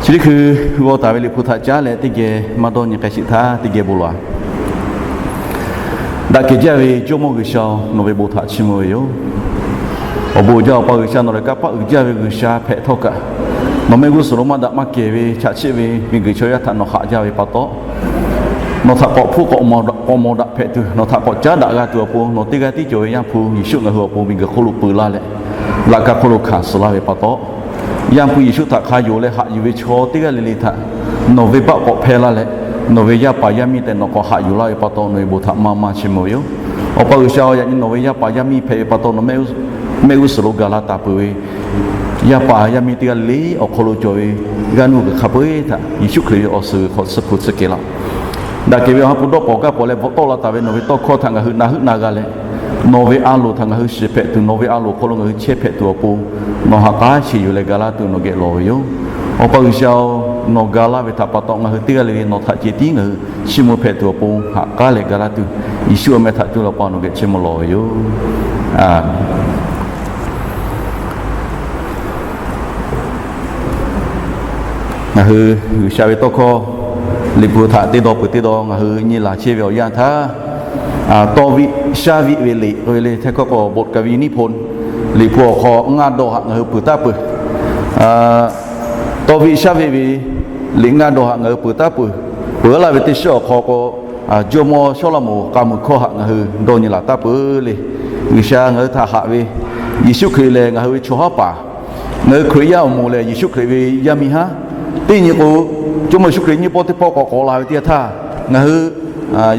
Chi teˇ hkui g'aw taˍ ve Liꞈ hpu htaꞈ caˉ leh teˇ geh maˇ dawˇ nyi k'ai sheˍ htaˇ, teˇ geh bon lawˬ-a. Daꞈ kehˬ jaˇ ve Jawˇmawˇ G'uiˬsha-oˬ, nawˬ ve bon htaꞈ chiˇ mvuh ve yoˬ. Awˬ bon uiˍ jaˇ Awˬ pa G'uiˬsha, nawˬ lehˬ kanˇ paˆ uiˍ jaˇ ve G'uiˬsha hpehꞈ htawˇ kaꞈ, nawˬ mehˆ g'uˇ suhˍ lo maˇ daꞈ maˇ kehˬ ve chaꞈ chiˆ ve miˬguiˬ chaw yaˇ htaꞈ nawˬ haꞈ jaˇ ve pa taw, nawˬ htaꞈ k'awꞈ hpfuhˇ k'awꞈ mawˬ daꞈ hpehꞈ tuˬ, nawˬ htaꞈ k'awꞈ caˉ daꞈ g'a tuˬ awˬ pon, nawˬ teˇ g'aˇ tiˉ cawˬ ve Yaˇ hpu Yeˍsuˆ ngaˬ hui awˬ pon miˬguiˬ hk'oˆ lo peu laˇ leh, laꞈ ka hk'oˆ lo hkanˍ suh laˇ ve pa taw, Yaˇ hpu Yeˍsuˆ htaꞈ hk'a yonˍ leh haꞈ yuˬ ve chaw teˇ g'aˇ le le htaꞈ nawˬ venˇbaˆ k'awꞈ hpehˇ laˇ leh, nawˬ ve yaˇ paˍ yaˇ miˇ tehꞈ nawˬ k'awꞈ haꞈ yuˬ laˇ ve pa taw, nawˬ ve bon htaꞈ maˇ maˇ chiˇ mvuh ve yoˬ. Awˬ pa G'uiˬsha-oˬ, yaꞈ nyi nawˬ ve yaˇ paˍ yaˇ miˇ hpehꞈ ve pa taw, nawˬ mehˆ g'uˇ suhˍ lo gaˬ la taˍ peuˬ ve yaˇ paˍ yaˇ miˇ teˇ g'aˇ le le awˬ hk'aw lo cawˬ ve g'aˇ nuˇ g'uiˬ hk'a peu-eˬ htaꞈ Yeˍsuˆ Hkriꞈ ve awˬ suhˍ g'uiˬ hk'aw tsuhˇ hpu tsuhˇ kehˬ laˇ. Daꞈ kehˬ ve Awˬ ha hpu dawˇ pawnˍ gaˇ pawnˍ leh bvuhꞈ tawˆ la taˍ ve nawˬ ve tawˇ hkawˇ htaꞈ ngaˬ hui na heuˆ na g'a leh, nawˬ ve a loˍ htaꞈ ngaˬ hui shiˍ hpehꞈ tuˬ, nawˬ ve a loˍ hk'aw lo ngaˬ hui chehˇ hpehꞈ tuˬ awˬ pon, nawˬ ha k'aˉ sheˍ yuˬ leh ga laˇ tuˬ nawˬ geh lawˬ ve yoˬ. Awˬ pa G'uiˬsha-oˬ, nawˬ ga laˇ ve htaꞈ pa taw ngaˬ hui teˇ g'aˇ le le nawˬ htaꞈ ceh tiˉ ngaˬ hui chiˇ mvuh hpehꞈ tuˬ awˬ pon ha k'aˉ leh ga laˇ tuˬ, Yeˍsuˆ awˬ meh htaꞈ cuˇ leh Awˬ pa nawˬ geh chiˇ mvuh lawˬ ve yoˬ. Ngaˬ hui G'uiˬsha ve tawˇ hkawˇ Liꞈ hpu htaꞈ teˇ dawˇ peuˬ teˇ dawˇ ngaˬ hui nyi laˬ chehˇ ve awˬ yanˇ htaˇ, tawˇ viˆ shaˉ viˆ ve liꞈ k'oˆ ve le, htehˇ hkawˇ k'o บทกวีนิพนธ์ Liꞈ hpu awˬ hk'aw ngaˇ dawˇ haꞈ ngaˬ hui peuˬ taˉ peuˬ. Tawˇ viˆ shaˉ viˆ ve liꞈ ngaˇ dawˇ haꞈ ngaˬ hui peuˬ taˉ peuˬ. Peuˬ laˇ ve teˇ shiˉ awˬ hk'aw k'o, Jawˇmawˇ Sawˉlaꞈmonˍ k'a muiˬ hkawˇ haꞈ ngaˬ hui dawˇ nyi laˬ taˉ peuˬ le. G'uiˬsha ngaˬ hui htaꞈ haꞈ ve, Yeˍsuˆ Hkriꞈ lehˬ ngaˬ hui ve chaw haˉ paˍ, ngaˬ hui Hkriꞈ yaˇ awˬ moˍ lehˬ Yeˍsuˆ Hkriꞈ ve yaˇ miˇ haˉ. Teˇ nyi k'o, Jawˇmawˇ Yeˍsuˆ Hkriꞈ nyiˇ pawˆ teˇ pawˆ k'awꞈ k'awꞈ la ve teˇ yanˇ htaˇ, ngaˬ hui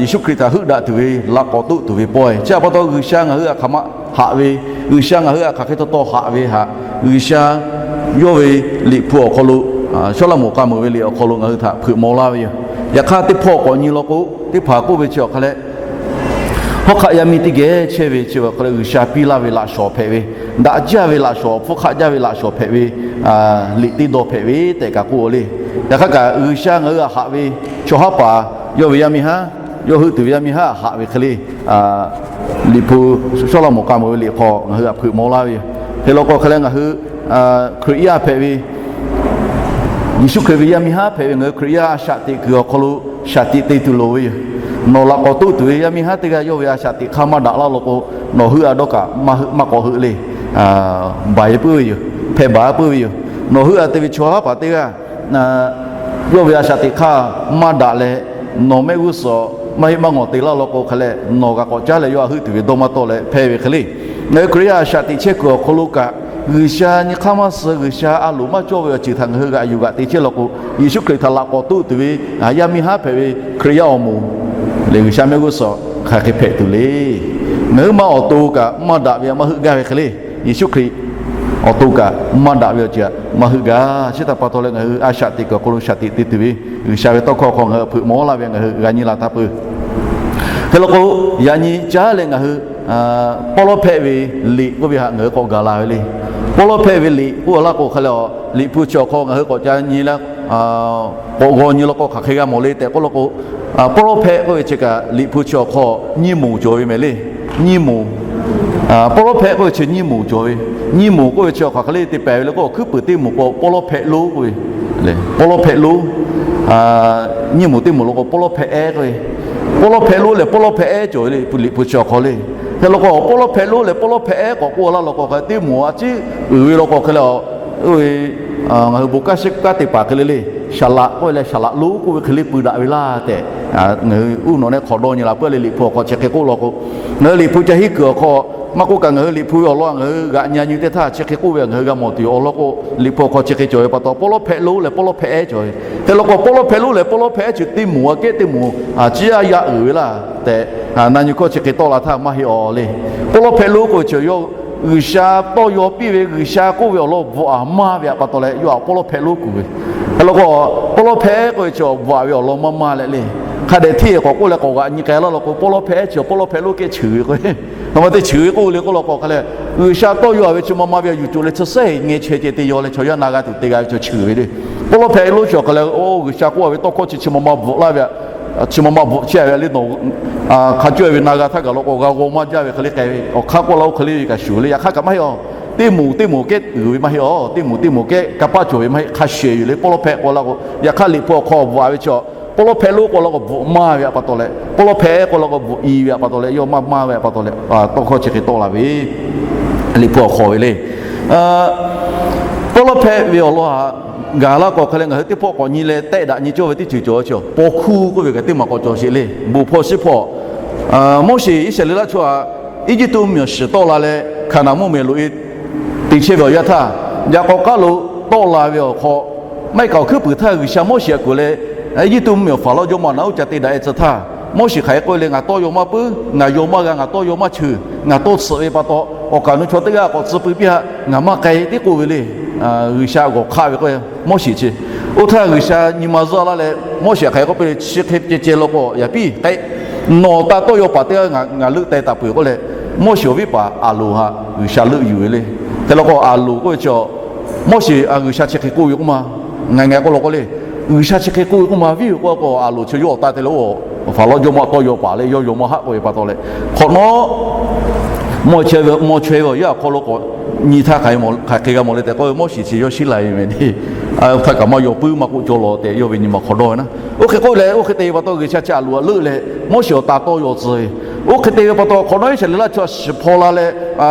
Yeˍsuˆ Hkriꞈ htaꞈ heuˆ daꞈ tuˬ ve, laꞈ k'awꞈ toˆ tuˬ ve pawehˇ. Chi htaꞈ pa taw G'uiˬsha ngaˬ hui htaꞈ hk'aˬ ma haꞈ ve, G'uiˬsha ngaˬ hui htaꞈ hk'aˬ hk'e taw taw haꞈ ve htaꞈ G'uiˬsha yawˇ ve Liꞈ hpu awˬ hk'aw lo, Sawˉlaꞈmonˍ k'a muiˬ ve liꞈ awˬ hk'aw lo ngaˬ hui htaꞈ hpeuꞈ maw laˇ ve yoˬ. Yaꞈ hk'aˇ teˇ hpawˇ k'awꞈ nyi law k'o, teˇ hpaˍ k'oˆ ve chi awˬ hk'a leh, hawˉ hk'aˆ yaˇ miˇ teˇ geh chehˇ ve chi awˬ hk'a leh G'uiˬsha piˇ laˇ ve laꞈ shawˍ hpehꞈ ve, daꞈ jaˇ ve laꞈ shawˍ, hpfuhˇ hk'aˆ jaˇ ve laꞈ shawˍ hpehꞈ ve liꞈ teˇ dawˇ hpehꞈ ve tehꞈ kaꞈ k'oˆ le. Yaꞈ hk'aˇ kaꞈ G'uiˬsha ngaˬ hui htaꞈ haꞈ ve chaw haˉ paˍ, yawˇ ve yaˇ miˇ haˉ, yawˇ heuˆ tuˬ ve yaˇ miˇ haˉ haꞈ ve hk'e le, Liꞈ hpu Sawˉlaꞈmonˍ k'a muiˬ ve liꞈ hk'aw ngaˬ hui htaꞈ hpeuꞈ maw laˇ ve yoˬ. Hk'e law k'o hk'a leh ngaˬ hui Hkriꞈ yaˇ hpehꞈ ve, Yeˍsuˆ Hkriꞈ ve yaˇ miˇ haˉ hpehꞈ ve ngaˬ hui Hkriꞈ yaˇ a shaꞈ teꞈ kuiˬ awˬ hk'aw lo shaꞈ teꞈ te tuˬ loˍ ve yoˬ. Nawˬ laꞈ k'awꞈ toˆ tuˬ ve yaˇ miˇ haˉ teˇ g'aˇ yawˇ ve a shaꞈ teꞈ hk'aˇ maˇ daꞈ laˇ law k'o, nawˬ heuˆ a dawˇ kaꞈ maˇ heuˆ, maˇ k'awꞈ heuˆ le. Baˬ e puiˉ ve yoˬ. Hpehꞈ baˬ a puiˉ ve yoˬ. Nawˬ heuˆ a te ve chaw haˉ paˍ teˇ g'aˇ yawˇ ve a shaꞈ teꞈ hk'aˇ maˇ daꞈ leh, nawˬ mehˆ g'uˇ suhˍ maˇ heˆ maˇ ngawˬ te laˇ law k'o hk'a leh, nawˬ g'a k'awꞈ caˉ leh yawˇ htaꞈ heuˆ tuˬ ve dawˇ maˇ tawˆ leh hpehˇ ve hk'e le. Ngaˬ hui Hkriꞈ yaˇ a shaꞈ teꞈ chehˇ kuiˬ awˬ hk'aw lo kaꞈ, G'uiˬsha nyi hk'aˇ maˇ suh, G'uiˬsha a loˍ maˇ cawˇ ve awˬ ceuˬ htaꞈ ngaˬ hui g'aꞈ yuˬ g'aꞈ te chehˇ law k'o, Yeˍsuˆ Hkriꞈ htaꞈ laꞈ k'awꞈ toˆ tuˬ ve yaˇ miˇ haˉ hpehꞈ ve Hkriꞈ yaˇ awˬ moˍ lehˬ G'uiˬsha mehˆ g'uˇ suhˍ hk'aˬ hk'e hpehꞈ tuˬ le. Ngaˬ hui maˇ awˬ to kaꞈ maˇ daꞈ ve maˇ heuˆ gaˇ ve hk'e le. Yeˍsuˆ Hkriꞈ awˬ to kaꞈ maˇ daꞈ ve awˬ ceuˬ maˇ heuˆ gaˇ. Chi htaꞈ pa taw leh ngaˬ hui a shaꞈ teꞈ kuiˬ awˬ hk'aw lo shaꞈ teꞈ te tuˬ ve G'uiˬsha ve tawˇ hkawˇ hk'aw ngaˬ hui hpeuꞈ maw laˇ ve ngaˬ hui g'a nyi la taˍ peuˬ. Hk'e law k'o, yaꞈ nyi caˉ leh ngaˬ hui pawˇ lawˇ hpehˆ ve liꞈ k'oˆ ve htaꞈ ngaˬ hui k'awꞈ gaˬ la ve le. Pawˇ lawˇ hpehˆ ve liꞈ k'oˆ laˇ k'o hk'a leh, Liꞈ hpu chi awˬ hk'aw ngaˬ hui k'awꞈ ca nyi la k'awꞈ g'aw nyi law k'o hk'aˬ hk'e g'a mawˬ le tehꞈ k'oˆ law k'o, pawˇ lawˇ hpehˆ k'oˆ ve chi kaꞈ Liꞈ hpu chi awˬ hk'aw nyiˇ moˍ cawˬ ve mehˍ le. Nyiˇ moˍ. Pawˇ lawˇ hpehˆ k'oˆ ve chi nyiˇ moˍ cawˬ ve. Nyiˇ moˍ k'oˆ ve chi awˬ hk'aˬ hk'e le te pehˍ ve le k'o, awˬ hkuiˉ puiˍ teˇ moˍ k'o pawˇ lawˇ hpehˆ lonˉ k'oˆ ve. Pawˇ lawˇ hpehˆ lonˉ. Nyiˇ moˍ teˇ moˍ law k'o pawˇ lawˇ hpehˆ ehˉ k'oˆ ve. Pawˇ lawˇ hpehˆ lonˉ leh pawˇ lawˇ hpehˆ ehˉ cawˬ ve le, Liꞈ hpu chi awˬ hk'aw le. Hk'e law k'o pawˇ lawˇ hpehˆ lonˉ leh pawˇ lawˇ hpehˆ ehˉ k'awꞈ k'oˆ laˇ law k'o hk'a teˇ moˍ a ciˉ uiˍ ve law k'o hk'e leh, ngaˬ hui bon kanˉ shiˉ kanˉ te paˍ hk'e le le, saˍlaꞈ k'oˆ ve leh saˍlaꞈ lonˉ k'oˆ ve hk'e le pui daꞈ ve laˇ tehꞈ, ngaˬ hui uˉ nawˬ nehˉ hk'awꞈ dawˇ nyi la peuˬ le. Liꞈ hpu awˬ hk'aw chi hk'e k'oˆ law k'o, ngaˬ hui Liꞈ hpu ca hiˉ kuiˬ awˬ hk'aw maˇ k'oˆ kaꞈ ngaˬ hui Liꞈ hpu ve awˬ lawn ngaˬ hui g'aꞈ nyi nyi teˇ htaˇ chi hk'e k'oˆ ve ngaˬ hui g'a mawˬ tuˬ yoˬ. Awˬ lawn k'o Liꞈ hpu awˬ hk'aw chi hk'e cawˬ ve pa taw pawˇ lawˇ hpehˆ lonˉ leh pawˇ lawˇ hpehˆ ehˉ cawˬ ve. Hk'e law k'o pawˇ lawˇ hpehˆ lonˉ leh pawˇ lawˇ hpehˆ ehˉ chi teˇ moˍ a kehˉ teˇ moˍ a ciˉ a yaˇ uiˍ ve laˇ tehꞈ, na nyi hkawˇ chi hk'e tawˆ la htaˇ maˇ heˆ awˬ le. Pawˇ lawˇ hpehˆ lonˉ k'oˆ ve chi yawˇ G'uiˬsha tawˇ yaw piˇ ve, G'uiˬsha k'oˆ ve awˬ lawn bvuhꞈ a maˇ ve pa taw leh yawˇ htaꞈ pawˇ lawˇ hpehˆ lonˉ kuˬ ve. Hk'e law k'o pawˇ lawˇ hpehˆ k'oˆ ve chi bvuhꞈ a ve awˬ lawn maˇ maˇ leh le. Hk'a dehꞈ hteˇ k'awꞈ k'oˆ leh k'awꞈ g'aꞈ nyi k'ai laˇ law k'o pawˇ lawˇ hpehˆ ehˉ chi pawˇ lawˇ hpehˆ lonˉ kehˉ cheuˬ ve k'o, a ma teˇ cheuˬ ve k'oˆ le k'oˆ law k'o hk'a leh, G'uiˬsha tawˇ yaw a ve chi ma ma ve yuˬ coˬ leh chi sehˉ ngeh chehˇ ceh te yaw leh chaw yaˇ na g'a tuˬ te g'a ve chaw cheuˬ ve le. Pawˇ lawˇ hpehˆ lonˉ chi awˬ hk'a leh, o G'uiˬsha k'oˆ a ve tawˇ hkawˇ chi chi ma ma bvuhꞈ laˇ ve, chi ma ma bvuhꞈ chehˇ ve le nawˬ hk'a cawˇ ve na g'a htaˇ kaꞈ law k'o g'a g'aw maˇ jaˇ ve hk'e le k'ai ve awˬ hk'aˇ k'oˆ laˇ oˇ hk'e le ve kaꞈ shuˍ le. Yaꞈ hk'aˇ kaꞈ maˇ heˆ awˬ teˇ moˍ teˇ moˍ kehˉ uiˍ ve maˇ heˆ a. Teˇ moˍ teˇ moˍ kehˉ kanˇ paˆ cawˬ ve maˇ heˆ. Hk'a shuˍ yoˬ le, pawˇ lawˇ hpehꞈ k'o la k'o, yaꞈ hk'aˇ Liꞈ hpu awˬ hk'aw bvuhꞈ a ve chi, pawˇ lawˇ hpehꞈ lonˉ k'o la k'o bvuhꞈ maˇ ve pa taw leh, pawˇ lawˇ hpehꞈ k'o la k'o bvuhꞈ i ve pa taw leh, yawˇ maˇ maˇ ve pa taw leh, tawˇ hkawˇ chi hk'e tawˆ la ve, Liꞈ hpu awˬ hk'aw ve le. Pawˇ lawˇ hpehꞈ ve awˬ lawn htaꞈ gaˬ la k'o, hk'aˬ leh ngaˬ hui teˇ pawˆ k'awꞈ nyi leh tehˆ daꞈ nyi cawˇ ve teˇ ceuˬ cawˬ ve chi, paw hkuˇ k'oˆ ve kaꞈ teˇ maˬ k'awꞈ cawˬ sheˍ le. Bon hpawˇ shiˉ hpawˇ, Moˉseˍ Iˉsaˍreˍlaˆ chaw htaꞈ Eˇjiˇtuꞈ mvuhˇmiˬ awˬ shiˍ tawˆ la leh, Hkaˍnanˍ mvuhˇmiˬ awˬ loꞈ e te chehˇ ve awˬ yanˇ htaˇ, yaꞈ k'aw k'aˉ lo tawˆ la ve awˬ hk'aw, maˇ heˆ kaꞈ awˬ hkuiˉ puiˍ htaˇ G'uiˬsha Moˉseˍ htaꞈ kuˬ leh, Eˇjiˇtuꞈ mvuhˇmiˬ awˬ Faˍlaˆ jawˇmawˇ htaꞈ na uˉ ca te daꞈ e tcuh htaˇ, Moˉseˍ hk'aˬ hk'e k'oˆ ve le, Ngaˬ tawˇ yaw maˇ puiˉ, ngaˬ yaw maˇ g'a, ngaˬ tawˇ yaw maˇ cheuˬ, ngaˬ tawˇ tsuhꞈ ve pa taw, awˬ kaˍ awˬ nu chaw teˇ g'aˇ k'awꞈ tcuh pui piˇ haꞈ, ngaˬ maˇ k'ai tehꞈ k'oˆ ve le. G'uiˬsha g'awˬ hk'aˆ ve k'o, Moˉseˍ chi, oˇ htaˇ G'uiˬsha nyi ma zuhˆ laˇ leh, Moˉseˍ hk'aˬ hk'e k'oˆ piˇ le, chi hk'e ceh ceh law k'o, yaꞈ piˇ k'ai, nawˬ taˇ tawˇ yaw paˍ teˇ g'aˇ ngaˬ leuˆ teh taˍ peuˬ k'oˆ leh, Moˉseˍ awˬ viˉ paˍ Aˍronˍ htaꞈ G'uiˬsha leuˆ yuˬ ve le. Hk'e law k'o Aˍronˍ k'oˆ ve chi, Moˉseˍ, G'uiˬsha chi hk'e k'oˆ ve k'oˆ ma, ngaˬ ngaˬ k'oˆ law k'o le, G'uiˬsha chi hk'e k'oˆ ve k'oˆ ma, viˉ ve k'oˆ k'o Aˍronˍ chi yawˇ awˬ taˇ te leh, oˇ Faˍlaˆ jawˇmawˇ tawˇ yaw paˍ leh yawˇ yaw maˇ haˆ k'oˆ ve pa taw leh, hk'awꞈ nawˉ maw chaweh ve awˬ yanˇ awˬ hk'aw lo k'awꞈ nyi htaˇ hk'aˬ hk'e g'a mawˬ le tehꞈ k'oˆ ve, Moˉseˍ chi yawˇ shiˉ la ve meh le. Htaˇ kaꞈ maˇ yaw puiˉ maˇ k'oˆ cawˇ law tehꞈ yawˇ ve nyi ma hk'aw dawˇ ve naˉ. Oˇ hk'e k'oˆ leh, oˇ hk'e te ve pa taw G'uiˬsha chi Aˍronˍ htaꞈ leuˆ leh Moˉseˍ awˬ taˍ tawˇ yaw tcuh ve. Oˇ hk'e te ve pa taw hk'awꞈ nawˉ Iˉsaˍreˍlaˆ chaw shiˍ hpaw la leh,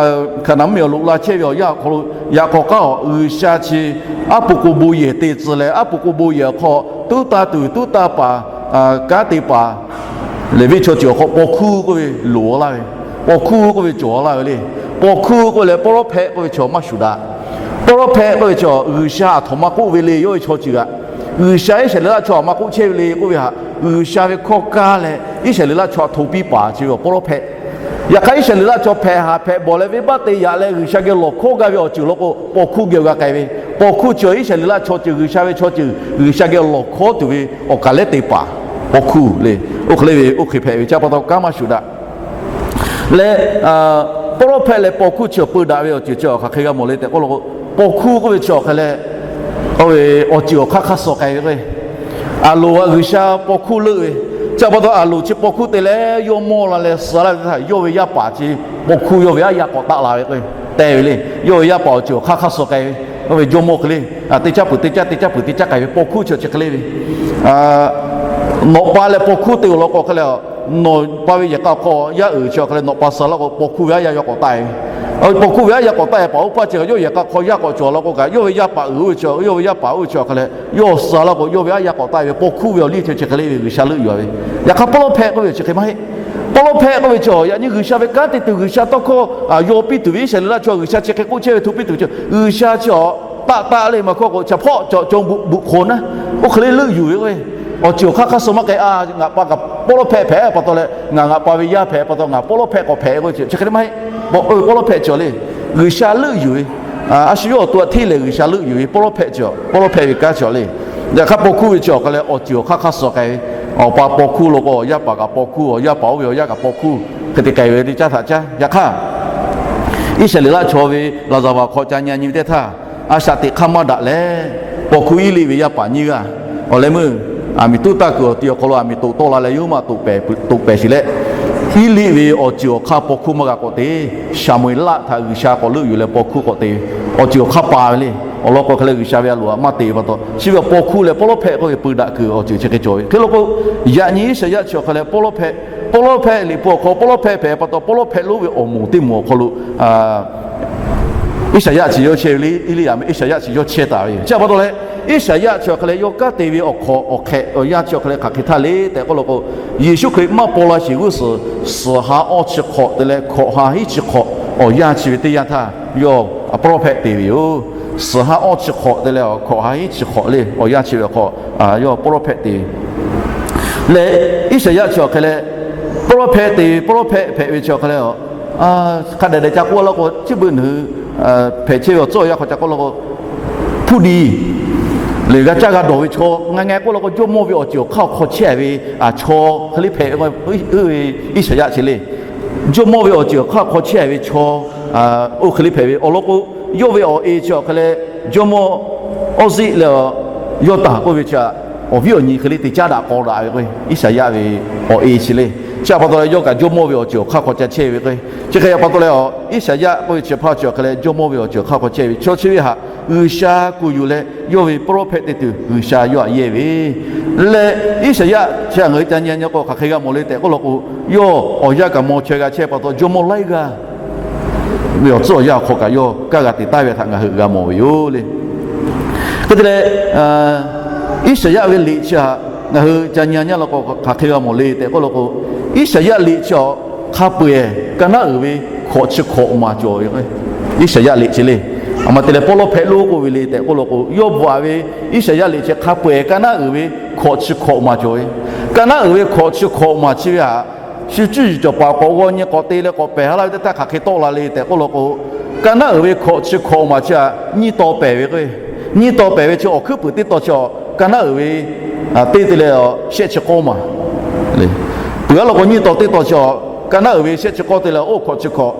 Hkaˍnanˍ mvuhˇmiˬ awˬ loꞈ la chehˇ ve awˬ yanˇ awˬ hk'aw lo, yaꞈ k'aw k'aˉ awˬ G'uiˬsha chi aˉ po k'o bon yehˬ te tcuh leh, aˉ po k'o bon yehˬ awˬ hk'aw tuˉ taˇ tuˬ tuˉ taˇ paˍ, kanˉ te paˍ, Leˍviˆ chaw ceuˬ awˬ hk'aw paw hkuˇ k'oˆ ve loˍ laˇ ve, paw hkuˇ k'oˆ ve cawˬ laˇ ve le. Paw hkuˇ k'oˆ leh pawˇ lawˇ hpehꞈ k'oˆ ve chaw maˇ shuˍ daꞈ. Pawˇ lawˇ hpehꞈ k'oˆ ve chaw G'uiˬsha aˬ htoꞈ ma k'oˆ ve le, yawˇ ve chaw ceuˬ aꞈ, G'uiˬsha Iˉsaˍreˍlaˆ chaw aˬ ma k'oˆ chehˇ ve le k'oˆ ve htaꞈ G'uiˬsha ve hkawˇ kaˇ leh Iˉsaˍreˍlaˆ chaw aˬ htoꞈ piˇ paˍ chi ve awˬ pawˇ lawˇ hpehꞈ. Yaꞈ hk'aˇ Iˉsaˍreˍlaˆ chaw hpehꞈ haˍ hpehꞈ bawˬ leh venˇbaˆ te yaꞈ leh G'uiˬsha geh lawˬ hkawˉ gaˇ ve awˬ ceuˬ law k'o paw hkuˇ geh g'a k'ai ve. Paw hkuˇ chi Iˉsaˍreˍlaˆ chaw ceuˬ G'uiˬsha ve chaw ceuˬ G'uiˬsha geh lawˬ hkawˉ tuˬ ve awˬ kaˍ lehˉ te paˍ paw hkuˇ le. Oˇ hk'e le ve oˇ hk'e hpehꞈ ve chi pa taw kanˉ maˇ shuˍ daꞈ. Leh pawˇ lawˇ hpehꞈ leh paw hkuˇ chi awˬ peu daꞈ ve awˬ ceuˬ chi hk'aˬ hk'e g'a mawˬ le tehꞈ k'oˆ law k'o, paw hkuˇ k'oˆ ve chi awˬ hk'e leh, awˬ ceuˬ awˬ hk'aˇ hk'aˇ suh k'ai ve k'o, Aˍronˍ htaꞈ G'uiˬsha paw hkuˇ leuˆ ve, chi pa taw Aˍronˍ chi paw hkuˇ te leh yawˇ mawˇ la leh suh laˇ ve teˇ htaˇ yawˇ ve yaˇ paˍ chi paw hkuˇ yawˇ ve aˉ yaˇ k'awꞈ taˆ la ve k'o, te ve le. Yawˇ ve yaˇ paˍ awˬ ceuˬ awˬ hk'aˇ hk'aˇ suh k'ai ve, oˇ ve jawˇmawˇ hk'e le, teˇ caˉ peuˬ teˇ caˉ teˇ caˉ peuˬ teˇ caˉ k'ai ve paw hkuˇ chi chi hk'e le ve. Nawꞈ pa leh paw hkuˇ te awˬ lawn k'o hk'e leh, nawꞈ pa ve yehˬ k'a hk'aw yaˇ uiˍ chi awˬ hk'e leh nawꞈ pa suh laˇ k'o paw hkuˇ ve aˉ yaˇ yawˇ k'awꞈ taˆ ve. Paw hkuˇ ve aˉ yaˇ k'awꞈ taˆ ve paˍ oˇ paˇ chi kaꞈ yawˇ yehˬ k'a hk'aw yaˇ k'awꞈ cawˬ laˇ k'o kaꞈ yawˇ ve yaˇ paˍ uiˍ oˇ ve chi, yawˇ ve yaˇ paˍ oˇ ve chi awˬ hk'e leh yawˇ suh laˇ k'o yawˇ ve aˉ yaˇ k'awꞈ taˆ ve paw hkuˇ ve awˬ liˇ chi chi hk'e le ve G'uiˬsha leuˆ yuˬ ve. Yaꞈ hk'aˇ pawˇ lawˇ hpehꞈ k'oˆ ve chi hk'e maˇ heˆ. Pawˇ lawˇ hpehꞈ k'oˆ ve chi yaꞈ nyi G'uiˬsha ve kanˉ te tuˬ G'uiˬsha tawˇ hkawˇ yaw piˇ tuˬ ve Iˉsaˍreˍlaˆ chaw G'uiˬsha chi hk'e k'oˆ chehˇ ve hto piˇ tuˬ ve chi G'uiˬsha chi awˬ taˆ taˆ le maˇ hkawˇ k'o chi hpawˇ cawˬ cawˬ beuꞈ hk'oꞈ naˉ, oˇ hk'e le leuˆ yuˬ ve k'o ve, awˬ ceuˬ awˬ hk'aˇ hk'aˇ suh maˇ k'ai a. Ngaˬ pa kaꞈ pawˇ lawˇ hpehꞈ hpehꞈ pa taw leh ngaˬ ngaˬ pa ve yaˇ hpehꞈ pa taw ngaˬ pawˇ lawˇ hpehꞈ k'awꞈ hpehꞈ k'o chi chi hk'e le maˇ heˆ. Pawˇ lawˇ hpehꞈ chi awˬ le, G'uiˬsha leuˆ yuˬ ve, a shu yawˇ awˬ to htaꞈ hteˇ lehˬ G'uiˬsha leuˆ yuˬ ve pawˇ lawˇ hpehꞈ chi, pawˇ lawˇ hpehꞈ ve kanˉ chi awˬ le. Yaꞈ hk'aˇ paw hkuˇ ve chi awˬ hk'e leh awˬ ceuˬ awˬ hk'aˇ hk'aˇ suh k'ai ve, awˬ pa paw hkuˇ law k'o awˬ yaˇ paˍ kaꞈ paw hkuˇ, awˬ yaˇ paˍ oˇ ve awˬ yaˇ kaꞈ paw hkuˇ hk'e te k'ai ve teˇ caˉ htaꞈ caˉ. Yaꞈ hk'aˇ Iˉsaˍreˍlaˆ chaw ve laˍzaˍvaˍ hk'aw ca nyi nyi ve teˇ htaˇ, a shaꞈ teꞈ hk'aˇ maˇ daꞈ leh, paw hkuˇ Eˇliˆ ve yaˇ paˍ nyiˇ g'aˇ awˬ leh meuˇ aˬ miˍ tuˉ taˆ kuiˬ awˬ ti awˬ hk'aw lo aˬ miˍ toꞈ tawˆ la leh yawˇ maˇ toꞈ pehˍ shiˍ leh, Eˇliˆ ve awˬ ceuˬ awˬ hk'aˇ paw hkuˇ maˇ g'a k'awꞈ te. Saˍmo-eˍlaˆ htaꞈ G'uiˬsha k'awꞈ leuˆ yuˬ leh paw hkuˇ k'awꞈ te ve, awˬ ceuˬ awˬ hk'aˇ pa ve le. Awˬ lawn k'o hk'e leh G'uiˬsha ve a loˍ htaꞈ maˇ te ve pa taw chi ve awˬ paw hkuˇ leh pawˇ lawˇ hpehꞈ k'oˆ ve peu daꞈ kuiˬ awˬ ceuˬ chi hk'e cawˬ ve. Hk'e law k'o, yaꞈ nyi Iˉsaˍyaˆ chi awˬ hk'e leh pawˇ lawˇ hpehꞈ, pawˇ lawˇ hpehꞈ Liꞈ hpu awˬ hk'aw pawˇ lawˇ hpehꞈ hpehꞈ pa taw pawˇ lawˇ hpehꞈ lonˉ ve awˬ moˍ teˇ moˍ awˬ hk'aw lo Iˉsaˍyaˆ chi yawˇ chehˇ ve le. Eˇliˇyaꞈ meh Iˉsaˍyaˆ chi yawˇ chehˇ taˍ ve yoˬ. Chi pa taw leh, Iˉsaˍyaˆ chi awˬ hk'e leh yawˇ kanˉ te ve awˬ hk'awꞈ awˬ hk'ehꞈ awˬ yanˇ chi awˬ hk'e leh hk'aˬ hk'e htaˇ le tehꞈ k'oˆ law k'o, Yeˍsuˆ Hkriꞈ maˇ paw la sheˍ g'uˇ suhˍ, suhˍ ha awˇ chi hk'awꞈ te leh hkawꞈ ha hiˉ chi hk'awꞈ awˬ yanˇ chi ve teˇ yanˇ htaˇ yawˇ pawˇ lawˇ hpehꞈ te ve yoˬ. Suhˍ ha awˇ chi hk'awꞈ te leh hkawꞈ ha hiˉ chi hk'awꞈ le awˬ yanˇ chi ve awˬ hk'aw yawˇ pawˇ lawˇ hpehꞈ te ve leh, Iˉsaˍyaˆ chi awˬ hk'e leh pawˇ lawˇ hpehꞈ te ve, pawˇ lawˇ hpehꞈ hpehꞈ ve chi awˬ hk'e leh, hk'a dehꞈ dehꞈ ca k'oˆ law k'o, chi beuꞈ nawˬ hui hpehꞈ chehˇ ve awˬ tcuhˉ awˬ yanˇ hk'aw ca k'oˆ law k'o, hpuˇ diˍ lehˬ g'a caˇ g'a dawˬ ve chaw ngaˬ ngaˬ k'oˆ law k'o, jawˇmawˇ ve awˬ ceuˬ awˬ hk'aˇ awˬ hk'aw chehˇ ve chaw hk'e le hpehꞈ ve k'o, oˇ ve Iˉsaˍyaˆ chi le. Jawˇmawˇ ve awˬ ceuˬ awˬ hk'aˇ awˬ hk'aw chehˇ ve chaw oˇ hk'e le hpehꞈ ve awˬ lawn k'o, yawˇ ve awˬ e chi awˬ hk'e leh jawˇmawˇ Awˇziˆ leh Yawˇtanˍ k'oˆ ve chi awˬ viˉ awˬ nyi hk'e le te caˉ daꞈ k'aw daꞈ ve k'o, Iˉsaˍyaˆ ve awˬ e chi le. Chi htaꞈ pa taw leh yawˇ kaꞈ jawˇmawˇ ve awˬ ceuˬ awˬ hk'aˇ hk'aw ca chehˇ ve k'o, chi hk'e pa taw leh a, Iˉsaˍyaˆ k'oˆ ve chi hpaˇ chi awˬ hk'e leh jawˇmawˇ ve awˬ ceuˬ awˬ hk'aˇ hk'aw chehˇ ve chaw chi ve htaꞈ G'uiˬsha kuˬ yuˬ leh yawˇ ve prophet te tuˬ G'uiˬsha yawˇ htaꞈ yehˇ ve leh, Iˉsaˍyaˆ chi htaꞈ ngaˬ hui ca nyi nyi k'o hk'aˬ hk'e g'a mawˬ le tehꞈ k'oˆ law k'o, yawˇ awˬ yanˇ kaꞈ maw chaweh g'a chehˇ pa taw jawˇmawˇ laiˉ g'aˇ ve awˬ tcuhˉ awˬ yanˇ awˬ hk'aw kaꞈ yawˇ kaˇ g'a te taˍ ve htaꞈ ngaˬ hui g'a mawˬ ve yoˬ le. Hk'e te leh, Iˉsaˍyaˆ ve liꞈ chi htaꞈ ngaˬ hui ca nyi nyi law k'o hk'aˬ hk'e g'a mawˬ le tehꞈ k'oˆ law k'o, Iˉsaˍyaˆ liꞈ chi awˬ hk'a peu-eˬ ka naˉ uiˍ ve hkawꞈ chi hkawꞈ maˍ cawˬ ve. Iˉsaˍyaˆ liꞈ chi le, aˬ ma te leh pawˇ lawˇ hpehꞈ lo k'oˆ ve le tehꞈ k'oˆ law k'o, yawˇ bvuhꞈ ve Iˉsaˍyaˆ liꞈ chi hk'a peu-eˬ ka naˉ uiˍ ve hkawꞈ chi hkawꞈ maˍ cawˬ ve. Ka naˉ uiˍ ve hkawꞈ chi hkawꞈ maˍ chi ve htaꞈ shu cuˇ yiˍ cawˬ paˍ k'awꞈ g'aw nyi k'awꞈ te leh k'awꞈ pehˬ ha laˇ ve teˇ htaˇ hk'aˬ hk'e tawˆ la le tehꞈ k'oˆ law k'o, ka naˉ uiˍ ve hkawꞈ chi hkawꞈ maˍ chi htaꞈ nyiˇ taw pehˬ ve k'o, nyiˇ taw pehˬ ve chi awˬ hkuiˉ puiˍ teˇ taw chi ka naˉ uiˍ ve teˇ te leh shehˆ chi k'awˇ maˍ le. Peuˬ-a law k'o nyiˇ taw teˇ taw chi ka naˉ uiˍ ve shehˆ chi k'awˇ te leh oˇ hkawꞈ chi hkawꞈ,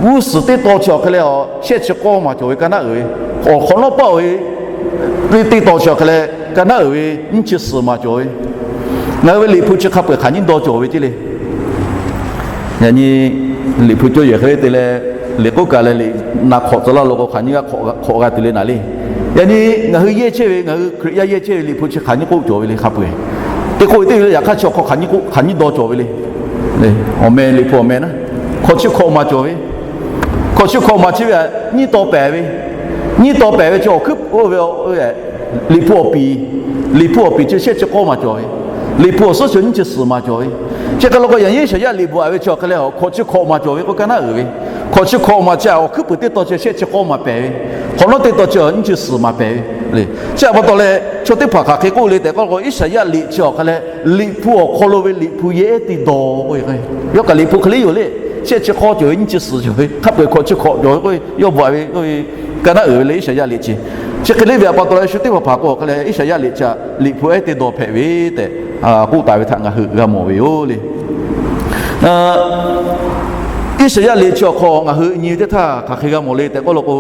g'uˇ suhˍ teˇ taw chi awˬ hk'e leh shehˆ chi k'awˇ maˍ cawˬ ve ka naˉ uiˍ ve, awˬ hk'awꞈ nawˉ paˆ-oˬ ve teˇ taw chi awˬ hk'e leh ka naˉ uiˍ ve nyiˇ chi suhˍ maˍ cawˬ ve. Ngaˬ hui ve Liꞈ hpu chi hk'a peu-eˬ hk'aˬ nyiˇ dawˇ cawˬ ve ceˇ le. Yaꞈ nyi Liꞈ hpu cawˇ yehˬ hk'e te leh, liꞈ k'oˆ kaꞈ leh liꞈ na hk'awꞈ tcuh laˇ law k'o hk'aˬ nyiˇ g'aˇ hk'awꞈ g'a tuˬ le naˍ le. Yaꞈ nyi ngaˬ hui yehˇ chehˇ ve, ngaˬ hui Hkriꞈ yaˇ yehˇ chehˇ ve Liꞈ hpu chi hk'aˬ nyiˇ k'oˆ cawˬ ve le hk'a peu-eˬ. Teˇ k'oˆ ve teˇ ve le, yaꞈ hk'aˇ chi awˬ hk'aw hk'aˬ nyiˇ k'oˆ hk'aˬ nyiˇ dawˇ cawˬ ve le. Awˬ meh, Liꞈ hpu awˬ meh naˉ, hkawꞈ chi hkawꞈ maˍ cawˬ ve. Hkawꞈ chi hkawꞈ maˍ chi ve htaꞈ nyiˇ taw pehˬ ve, nyiˇ taw pehˬ ve chi awˬ hkuiˉ puiˍ oˇ ve, Liꞈ hpu awˬ piˍ, Liꞈ hpu awˬ piˍ chi shehˆ chi k'awˇ maˍ cawˬ ve, Liꞈ hpu awˬ suhˉ chi nyiˇ chi suhˍ maˍ cawˬ ve. Chi hk'e law k'o yaꞈ nyi Iˉsaˍyaˆ liꞈ bvuhꞈ-a ve chi awˬ hk'e leh hkawꞈ chi hkawꞈ maˍ cawˬ ve k'o ka naˉ uiˍ ve, hkawꞈ chi hkawꞈ maˍ chi htaꞈ awˬ hkuiˉ puiˍ teˇ taw chi shehˆ chi k'awˇ maˍ pehˬ ve, hk'awꞈ nawˉ teˇ taw chi nyiˇ chi suhˍ maˍ pehˬ ve le. Chi htaꞈ pa taw leh chaw teˇ hpaˍ hk'aˬ hk'e k'oˆ le tehꞈ k'oˆ law k'o, Iˉsaˍyaˆ liꞈ chi awˬ hk'e leh Liꞈ hpu awˬ hk'aw lo ve Liꞈ hpu yehˇ teˇ dawˇ k'oˆ ve k'o, yawˇ kaꞈ Liꞈ hpu hk'e le yoˬ le. Shehˆ chi k'awˇ cawˬ ve, nyiˇ chi suhˍ cawˬ ve, hk'a peu-eˬ hkawꞈ chi hkawꞈ cawˬ ve k'o, yawˇ bvuhꞈ-a ve k'oˆ ve, ka naˉ uiˍ ve le Iˉsaˍyaˆ liꞈ chi. Chi hk'e le ve htaꞈ pa taw leh shu teˇ hpaˍ hpaˍ k'o hk'e leh Iˉsaˍyaˆ liꞈ chi htaꞈ Liꞈ hpu ehˉ teˇ dawˇ hpehꞈ ve tehꞈ k'oˆ taˍ ve htaꞈ ngaˬ hui g'a mawˬ ve yoˬ le. Iˉsaˍyaˆ liꞈ chi awˬ hk'aw ngaˬ hui nyi ve teˇ htaˇ hk'aˬ hk'e g'a mawˬ le tehꞈ k'oˆ law k'o,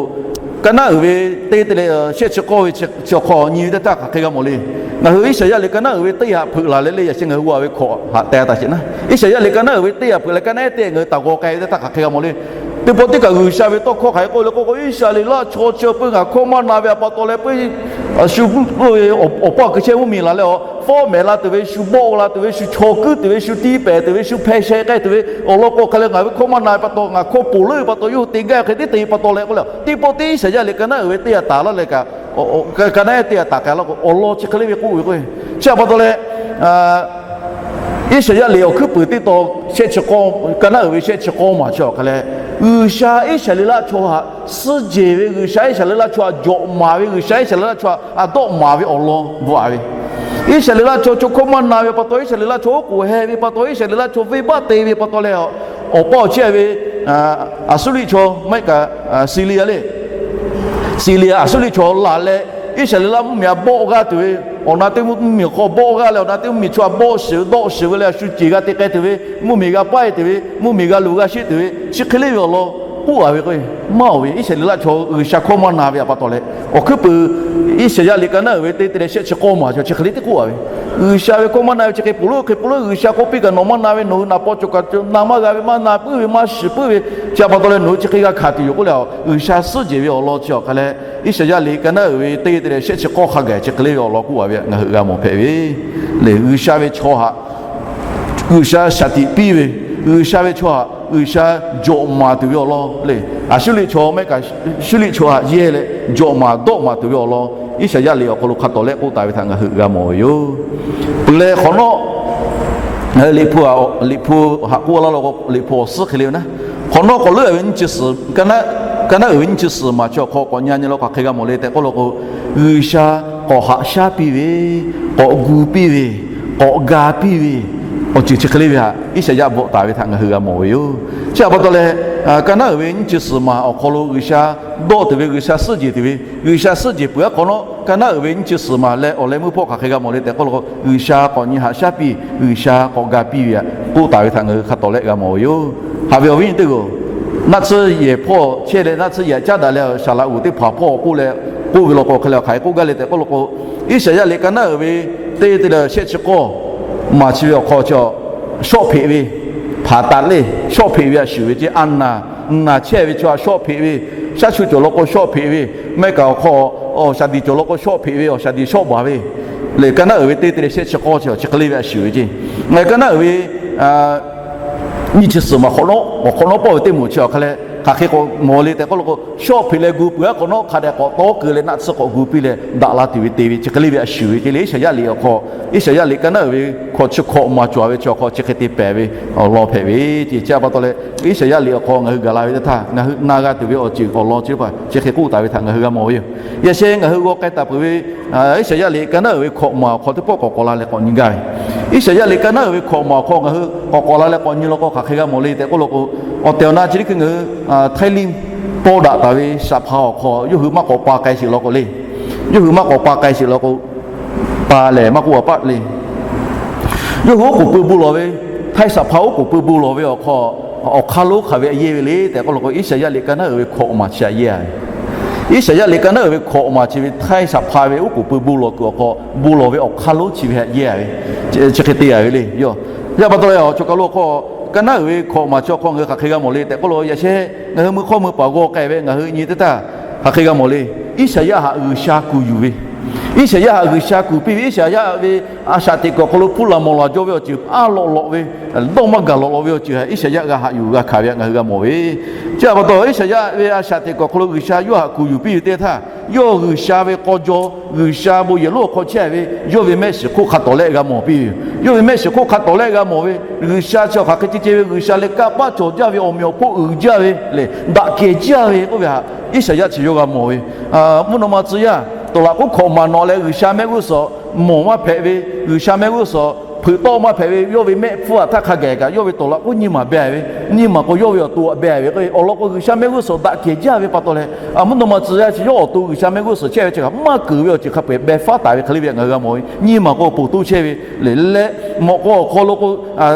ka naˉ uiˍ ve teˇ te leh shehˆ chi k'awˇ ve chi awˬ hk'aw nyi ve teˇ htaˇ hk'aˬ hk'e g'a mawˬ le. Ngaˬ hui Iˉsaˍyaˆ liꞈ ka naˉ uiˍ ve teˇ htaꞈ hpeuꞈ laˬ leh le, yaꞈ sheh ngaˬ hui g'a ve hkawꞈ htaꞈ teh taˍ sheˍ naˉ. Iˉsaˍyaˆ liꞈ ka naˉ uiˍ ve teˇ htaꞈ hpeuꞈ leh ka naˉ ehˉ teˇ htaꞈ ngaˬ hui taˍ g'aw k'ai ve teˇ htaˇ hk'aˬ hk'e g'a mawˬ le. Teˇ pawˆ teˇ kaꞈ G'uiˬsha ve tawˇ hkawˇ hk'aˬ hk'e k'oˆ le k'oˆ k'o, Iˉsaˍreˍlaˆ chaw chi peuˬ ngaˬ hkawˇ maˇ na ve htaꞈ pa taw leh peuˬ, shu awˬ paˇ awˬ hkui chehˇ mvuhˇmiˬ laˬ leh awˬ fawˉ mehˍ la tuˬ ve, shu bawˆ la tuˬ ve, shu chaw kuiˉ tuˬ ve, shu tiˇ pehˍ tuˬ ve, shu hpeh sheh k'ai tuˬ ve awˬ lawn k'o hk'e leh ngaˬ ve hkawˇ maˇ na ve pa taw, ngaˬ hkawˇ ponˬ leuˉ ve pa taw, yawˇ hui te gaˇ hk'e tiˉ te pa taw leh k'oˆ le, teˇ pawˆ teˇ Iˉsaˍyaˆ liꞈ ka naˉ uiˍ ve teˇ htaꞈ taˍ laˇ leh kaꞈ, ka naˉ ehˉ teˇ htaꞈ taˍ k'ai laˇ k'o, awˬ lawn chi hk'e le ve k'oˆ ve k'o, chi htaꞈ pa taw leh Iˉsaˍyaˆ liꞈ awˬ hkuiˉ puiˍ teˇ taw shehˆ chi k'awˇ, ka naˉ uiˍ ve shehˆ chi k'awˇ maˬ chi awˬ hk'a leh, G'uiˬsha Iˉsaˍreˍlaˆ chaw htaꞈ suhˉ jehˬ ve, G'uiˬsha Iˉsaˍreˍlaˆ chaw htaꞈ jawꞈ maˍ ve, G'uiˬsha Iˉsaˍreˍlaˆ chaw htaꞈ dawˆ maˍ ve awˬ lawn bvuhꞈ-a ve. Iˉsaˍreˍlaˆ chaw chaw hkawˇ maˇ na ve pa taw, Iˉsaˍreˍlaˆ chaw oˉ k'oˍ heh ve pa taw, Iˉsaˍreˍlaˆ chaw venˇbaˆ te ve pa taw leh, awˬ paˇ awˬ chehˇ ve Aˍsuˇriˆ chaw maˇ heˆ kaꞈ Siˍliˍ le, Siˍliˍ Aˍsuˇriˆ chaw laˬ leh, Iˉsaˍreˍlaˆ mvuhˇmiˬ htaꞈ bawˆ g'aˇ tuˬ ve, awˬ na teˇ mvuhˇmiˬ hk'aw bawˆ g'aˇ leh awˬ na teˇ mvuhˇmiˬ chaw htaꞈ bawˆ shiˍ ve, dawˆ shiˍ ve leh a shu ceˬ g'a te k'ai tuˬ ve, mvuhˇmiˬ g'a paˇ-e tuˬ ve, mvuhˇmiˬ g'a luˬ g'a sheˆ tuˬ ve, chi hk'e le ve awˬ lawn k'oˆ-a ve k'o, maˇ-oˬ ve. Iˉsaˍreˍlaˆ chaw G'uiˬsha hkawˇ maˇ na ve htaꞈ pa taw leh, awˬ hkuiˉ puiˍ Iˉsaˍyaˆ liꞈ ka naˉ uiˍ ve teˇ te leh shehˆ chi k'awˇ maˬ chaw chi hk'e le teˇ k'oˆ-a ve, G'uiˬsha ve hkawˇ maˇ na ve chi hk'e ponˬ leuˉ hk'e ponˬ leuˉ, G'uiˬsha hk'oˆ piˇ kaꞈ nawˬ maˇ na ve, nawˬ hui naˍ paw cawˬ kaꞈ na maˇ g'a ve, maˇ na puiˉ ve, maˇ shiˍ puiˉ ve, chi htaꞈ pa taw leh nawˬ hui chi hk'e g'a hkanˍ tuˬ yoˬ k'oˆ leh, G'uiˬsha suhˉ jehˬ ve awˬ lawn chi awˬ hk'a leh, Iˉsaˍyaˆ liꞈ ka naˉ uiˍ ve teˇ te leh shehˆ chi k'awˇ hk'a gaˬ chi hk'e le ve awˬ lawn k'oˆ-a ve ngaˬ hui g'a mawˬ hpehꞈ ve le. G'uiˬsha ve chaw htaꞈ G'uiˬsha shaˍ tiꞈ piˇ ve, G'uiˬsha ve chaw htaꞈ G'uiˬsha jawꞈ maˍ tuˬ ve awˬ lawn le. Aˍsuˇriˆ chaw maˇ heˆ kaꞈ Suˇriˆ chaw htaꞈ yehˇ leh jawꞈ maˍ dawˆ maˍ tuˬ ve awˬ lawn Iˉsaˍyaˆ liꞈ awˬ hk'aw lo hk'a tawˍ lehˆ k'oˆ taˍ ve htaꞈ ngaˬ hui g'a mawˬ ve yoˬ. Peuˬ leh hk'awꞈ nawˉ, Liꞈ hpu, Liꞈ hpu htaꞈ k'oˆ laˇ law k'o, Liꞈ hpu awˬ suhˉ hk'e le ve naˉ, hk'awꞈ nawˉ k'awꞈ leuˉ ve nyiˇ chi suhˍ, ka naˉ uiˍ ve nyiˇ chi suhˍ maˬ chi awˬ hk'aw k'awꞈ nyi nyi law k'o hk'aˬ hk'e g'a mawˬ le tehꞈ k'oˆ law k'o, G'uiˬsha k'awꞈ haꞈ shaˉ piˇ ve, k'awꞈ gu piˇ ve, k'awꞈ ga piˇ ve awˬ ceuˬ chi hk'e le ve htaꞈ Iˉsaˍyaˆ bvuhꞈ taˍ ve htaꞈ ngaˬ hui g'a mawˬ ve yoˬ. Chi htaꞈ pa taw leh, ka naˉ uiˍ ve nyiˇ chi suhˍ maˬ awˬ hk'aw lo G'uiˬsha dawˆ tuˬ ve, G'uiˬsha suhˉ jehˬ tuˬ ve, G'uiˬsha suhˉ jehˬ peuˬ-a hk'awꞈ nawˉ ka naˉ uiˍ ve nyiˇ chi suhˍ maˬ leh awˬ leh meuˇ hpawˇ hk'aˬ hk'e g'a mawˬ le tehꞈ k'oˆ law k'o, G'uiˬsha k'awꞈ nyi haꞈ shaˉ piˇ, G'uiˬsha k'awꞈ ga piˇ ve htaꞈ k'oˆ taˍ ve htaꞈ ngaˬ hui hk'a tawˍ lehˆ g'a mawˬ ve yoˬ. Haꞈ ve awˬ viˉ nyi teˇ g'aˇ-oˬ, naˆ tsuhˇ yehˬ hpawˇ chehˇ leh naˆ tsuhˇ yehˬ caˉ daꞈ leh saˍ laꞈ uˍ teˇ hpaˍ hpawˇ k'oˆ leh k'oˆ ve law k'o hk'e le hk'aˬ hk'e k'oˆ gaˇ le tehꞈ k'oˆ law k'o, Iˉsaˍyaˆ liꞈ ka naˉ uiˍ ve teˇ te leh shehˆ chi k'awˇ maˬ chi ve awˬ hk'aw chi shawˆ hpeꞈ ve, hpaˍ taˍ le, shawˆ hpeꞈ ve a shuˍ ve ceˇ. A naˬ, naˬ chehˇ ve chaw htaꞈ shawˆ hpeꞈ ve, shaˉ shu cawˬ law k'o shawˆ hpeꞈ ve, mehˆ kaˍ awˬ hk'aw awˬ shaˍ diˍ cawˬ law k'o shawˆ hpeꞈ ve, awˬ shaˍ diˍ shawˆ baˬ ve, lehˬ ka naˉ uiˍ ve teˇ te leh shehˆ chi k'awˇ chi awˬ chi hk'e le ve a shuˍ ve ceˇ. Ngaˬ ka naˉ uiˍ ve nyi chi suhˍ maˬ hk'awꞈ nawˉ pawˆ ve teˇ moˍ chi awˬ hk'a leh hk'aˬ hk'e k'awꞈ mawˬ le tehꞈ k'oˆ law k'o, shawˆ hpeꞈ leh gu peuˬ aˉ hk'awꞈ nawˉ hk'a dehꞈ k'awꞈ tawˉ keu leh naˆ tsuhˇ k'awꞈ gu piˇ leh daꞈ la tuˬ ve te ve chi hk'e le ve a shuˍ ve ceˇ. Lehˬ Iˉsaˍyaˆ liꞈ awˬ hk'aw, Iˉsaˍyaˆ liꞈ ka naˉ uiˍ ve hkawꞈ chi hkawꞈ maˬ cawˬ ve chi awˬ hk'aw chi hk'e te pehˍ ve awˬ lawn hpehꞈ ve ceˇ. Chi pa taw leh Iˉsaˍyaˆ liꞈ awˬ hk'aw ngaˬ hui gaˬ la ve teˇ htaˇ ngaˬ hui na g'a tuˬ ve awˬ ceuˬ awˬ lawn chi teˇ hpaˍ chi hk'e k'oˆ taˍ ve htaꞈ ngaˬ hui g'a mawˬ ve yoˬ. Yaꞈ sheh ngaˬ hui g'aw k'ai taˍ peuˬ ve Iˉsaˍyaˆ liꞈ ka naˉ uiˍ ve hkawꞈ maˬ awˬ hk'aw teˇ pawˆ k'awꞈ k'awꞈ la leh k'awꞈ nyi gaˇ ve. Iˉsaˍyaˆ liꞈ ka naˉ uiˍ ve hkawꞈ maˬ awˬ hk'aw ngaˬ hui k'awꞈ k'awꞈ la leh k'awꞈ nyi law k'o hk'aˬ hk'e g'a mawˬ le tehꞈ k'oˆ law k'o, awˬ tehˬ awˬ na chi teˇ hkui ngaˬ hui Htaiˇ liˇ pawˇ daꞈ taˍ ve saˍ hpaˍ awˬ hk'aw yawˇ hui maˇ k'awꞈ pa k'ai sheˍ law k'o le. Yawˇ hui maˇ k'awꞈ pa k'ai sheˍ law k'o, pa lehˬ maˇ k'oˆ a paˆ le. Yawˇ hui oˉ k'oˍ pui bon lawˬ ve, Htaiˇ saˍ hpaˇ oˉ k'oˍ pui bon lawˬ ve awˬ hk'aw, awˬ hk'aˇ lonˉ hk'aˬ ve a yehˇ ve le tehꞈ k'oˆ law k'o, Iˉsaˍyaˆ liꞈ ka naˉ uiˍ ve hkawꞈ maˬ chi a yehˇ a ve. Iˉsaˍyaˆ liꞈ ka naˉ uiˍ ve hkawꞈ maˬ chi ve Htaiˇ saˍ hpaˇ ve oˉ k'oˍ pui bon lawˬ kuiˬ awˬ hk'aw bon lawˬ ve awˬ hk'aˇ lonˉ chi ve a yehˇ a ve, chi hk'e te a ve le yoˬ. Yaꞈ pa taw leh awˬ chaw kaˬ lo hk'aw ka naˉ uiˍ ve hkawꞈ maˬ chi awˬ hk'aw ngaˬ hui hk'aˬ hk'e g'a mawˬ le tehꞈ k'oˆ law k'o, yaꞈ sheh ngaˬ hui mui hk'awˇ mui paˍ g'aw k'ai ve ngaˬ hui nyi teˇ htaˇ hk'aˬ hk'e g'a mawˬ le. Iˉsaˍyaˆ htaꞈ G'uiˬsha kuˬ yuˬ ve, Iˉsaˍyaˆ htaꞈ G'uiˬsha kuˬ piˇ ve, Iˉsaˍyaˆ ve a shaꞈ teꞈ kuiˬ awˬ hk'aw lo hpuˇ laˬ mawˬ laˬ jaw ve awˬ ceuˬ a lawꞈ lawꞈ ve, dawˇ maˇ gaˬ lawꞈ lawꞈ ve awˬ ceuˬ htaꞈ Iˉsaˍyaˆ g'a haꞈ yuˬ g'a hkanˍ ve htaꞈ ngaˬ hui g'a mawˬ ve. Chi pa taw Iˉsaˍyaˆ ve a shaꞈ teꞈ kuiˬ awˬ hk'aw lo G'uiˬsha yawˇ htaꞈ kuˬ yuˬ piˇ ve teˇ htaˇ, yawˇ G'uiˬsha ve k'aw jaw, G'uiˬsha bon yehˬ lonˉ awˬ hk'aw chehˇ ve yawˇ ve mehˆ shiˍ hk'oˆ hk'a tawˍ leh g'a mawˬ piˇ ve yoˬ. Yawˇ ve mehˆ shiˍ hk'oˆ hk'a tawˍ leh g'a mawˬ ve, G'uiˬsha chi awˬ hk'aˬ hk'e ceh ceh ve G'uiˬsha leh kanˇ paˆ cawˬ jaˇ ve awˬ meꞈ awˬ hponˇ uiˍ jaˇ ve lehˬ daꞈ kehˬ jaˇ ve k'oˆ ve htaꞈ Iˉsaˍyaˆ chi yawˇ g'a mawˬ ve. Mvuhˇ naw ma tcuh yaˇ, tawˍ laꞈ k'oˆ hkawꞈ maˬ nawꞈ leh G'uiˬsha mehˆ g'uˇ suhˍ mawˬ maˇ hpehꞈ ve, G'uiˬsha mehˆ g'uˇ suhˍ hpeuꞈ tawˆ maˇ hpehꞈ ve, yawˇ ve mehˆ hpfuhˇ htaꞈ htaˇ hk'a gaˬ kaꞈ yawˇ ve tawˍ laꞈ k'oˆ nyiˇ maˬ beh ve, nyiˇ maˬ k'o yawˇ ve awˬ to htaꞈ beh ve k'o, awˬ lawn k'o G'uiˬsha mehˆ g'uˇ suhˍ daꞈ kehˬ jaˇ ve pa taw leh, mvuhˇ naw ma tcuh yaˇ chi yawˇ awˬ to G'uiˬsha mehˆ g'uˇ suhˍ chehˇ ve chi kaꞈ maˇ keunˍ ve awˬ ceuˬ hk'a peu-eˬ beh faˉ taˍ ve hk'e le ve ngaˬ hui g'a mawˬ ve. Nyiˇ maˬ k'o awˬ poˬ toˇ chehˇ ve lehˬ leh, mawꞈ k'aw awˬ hk'aw lo k'o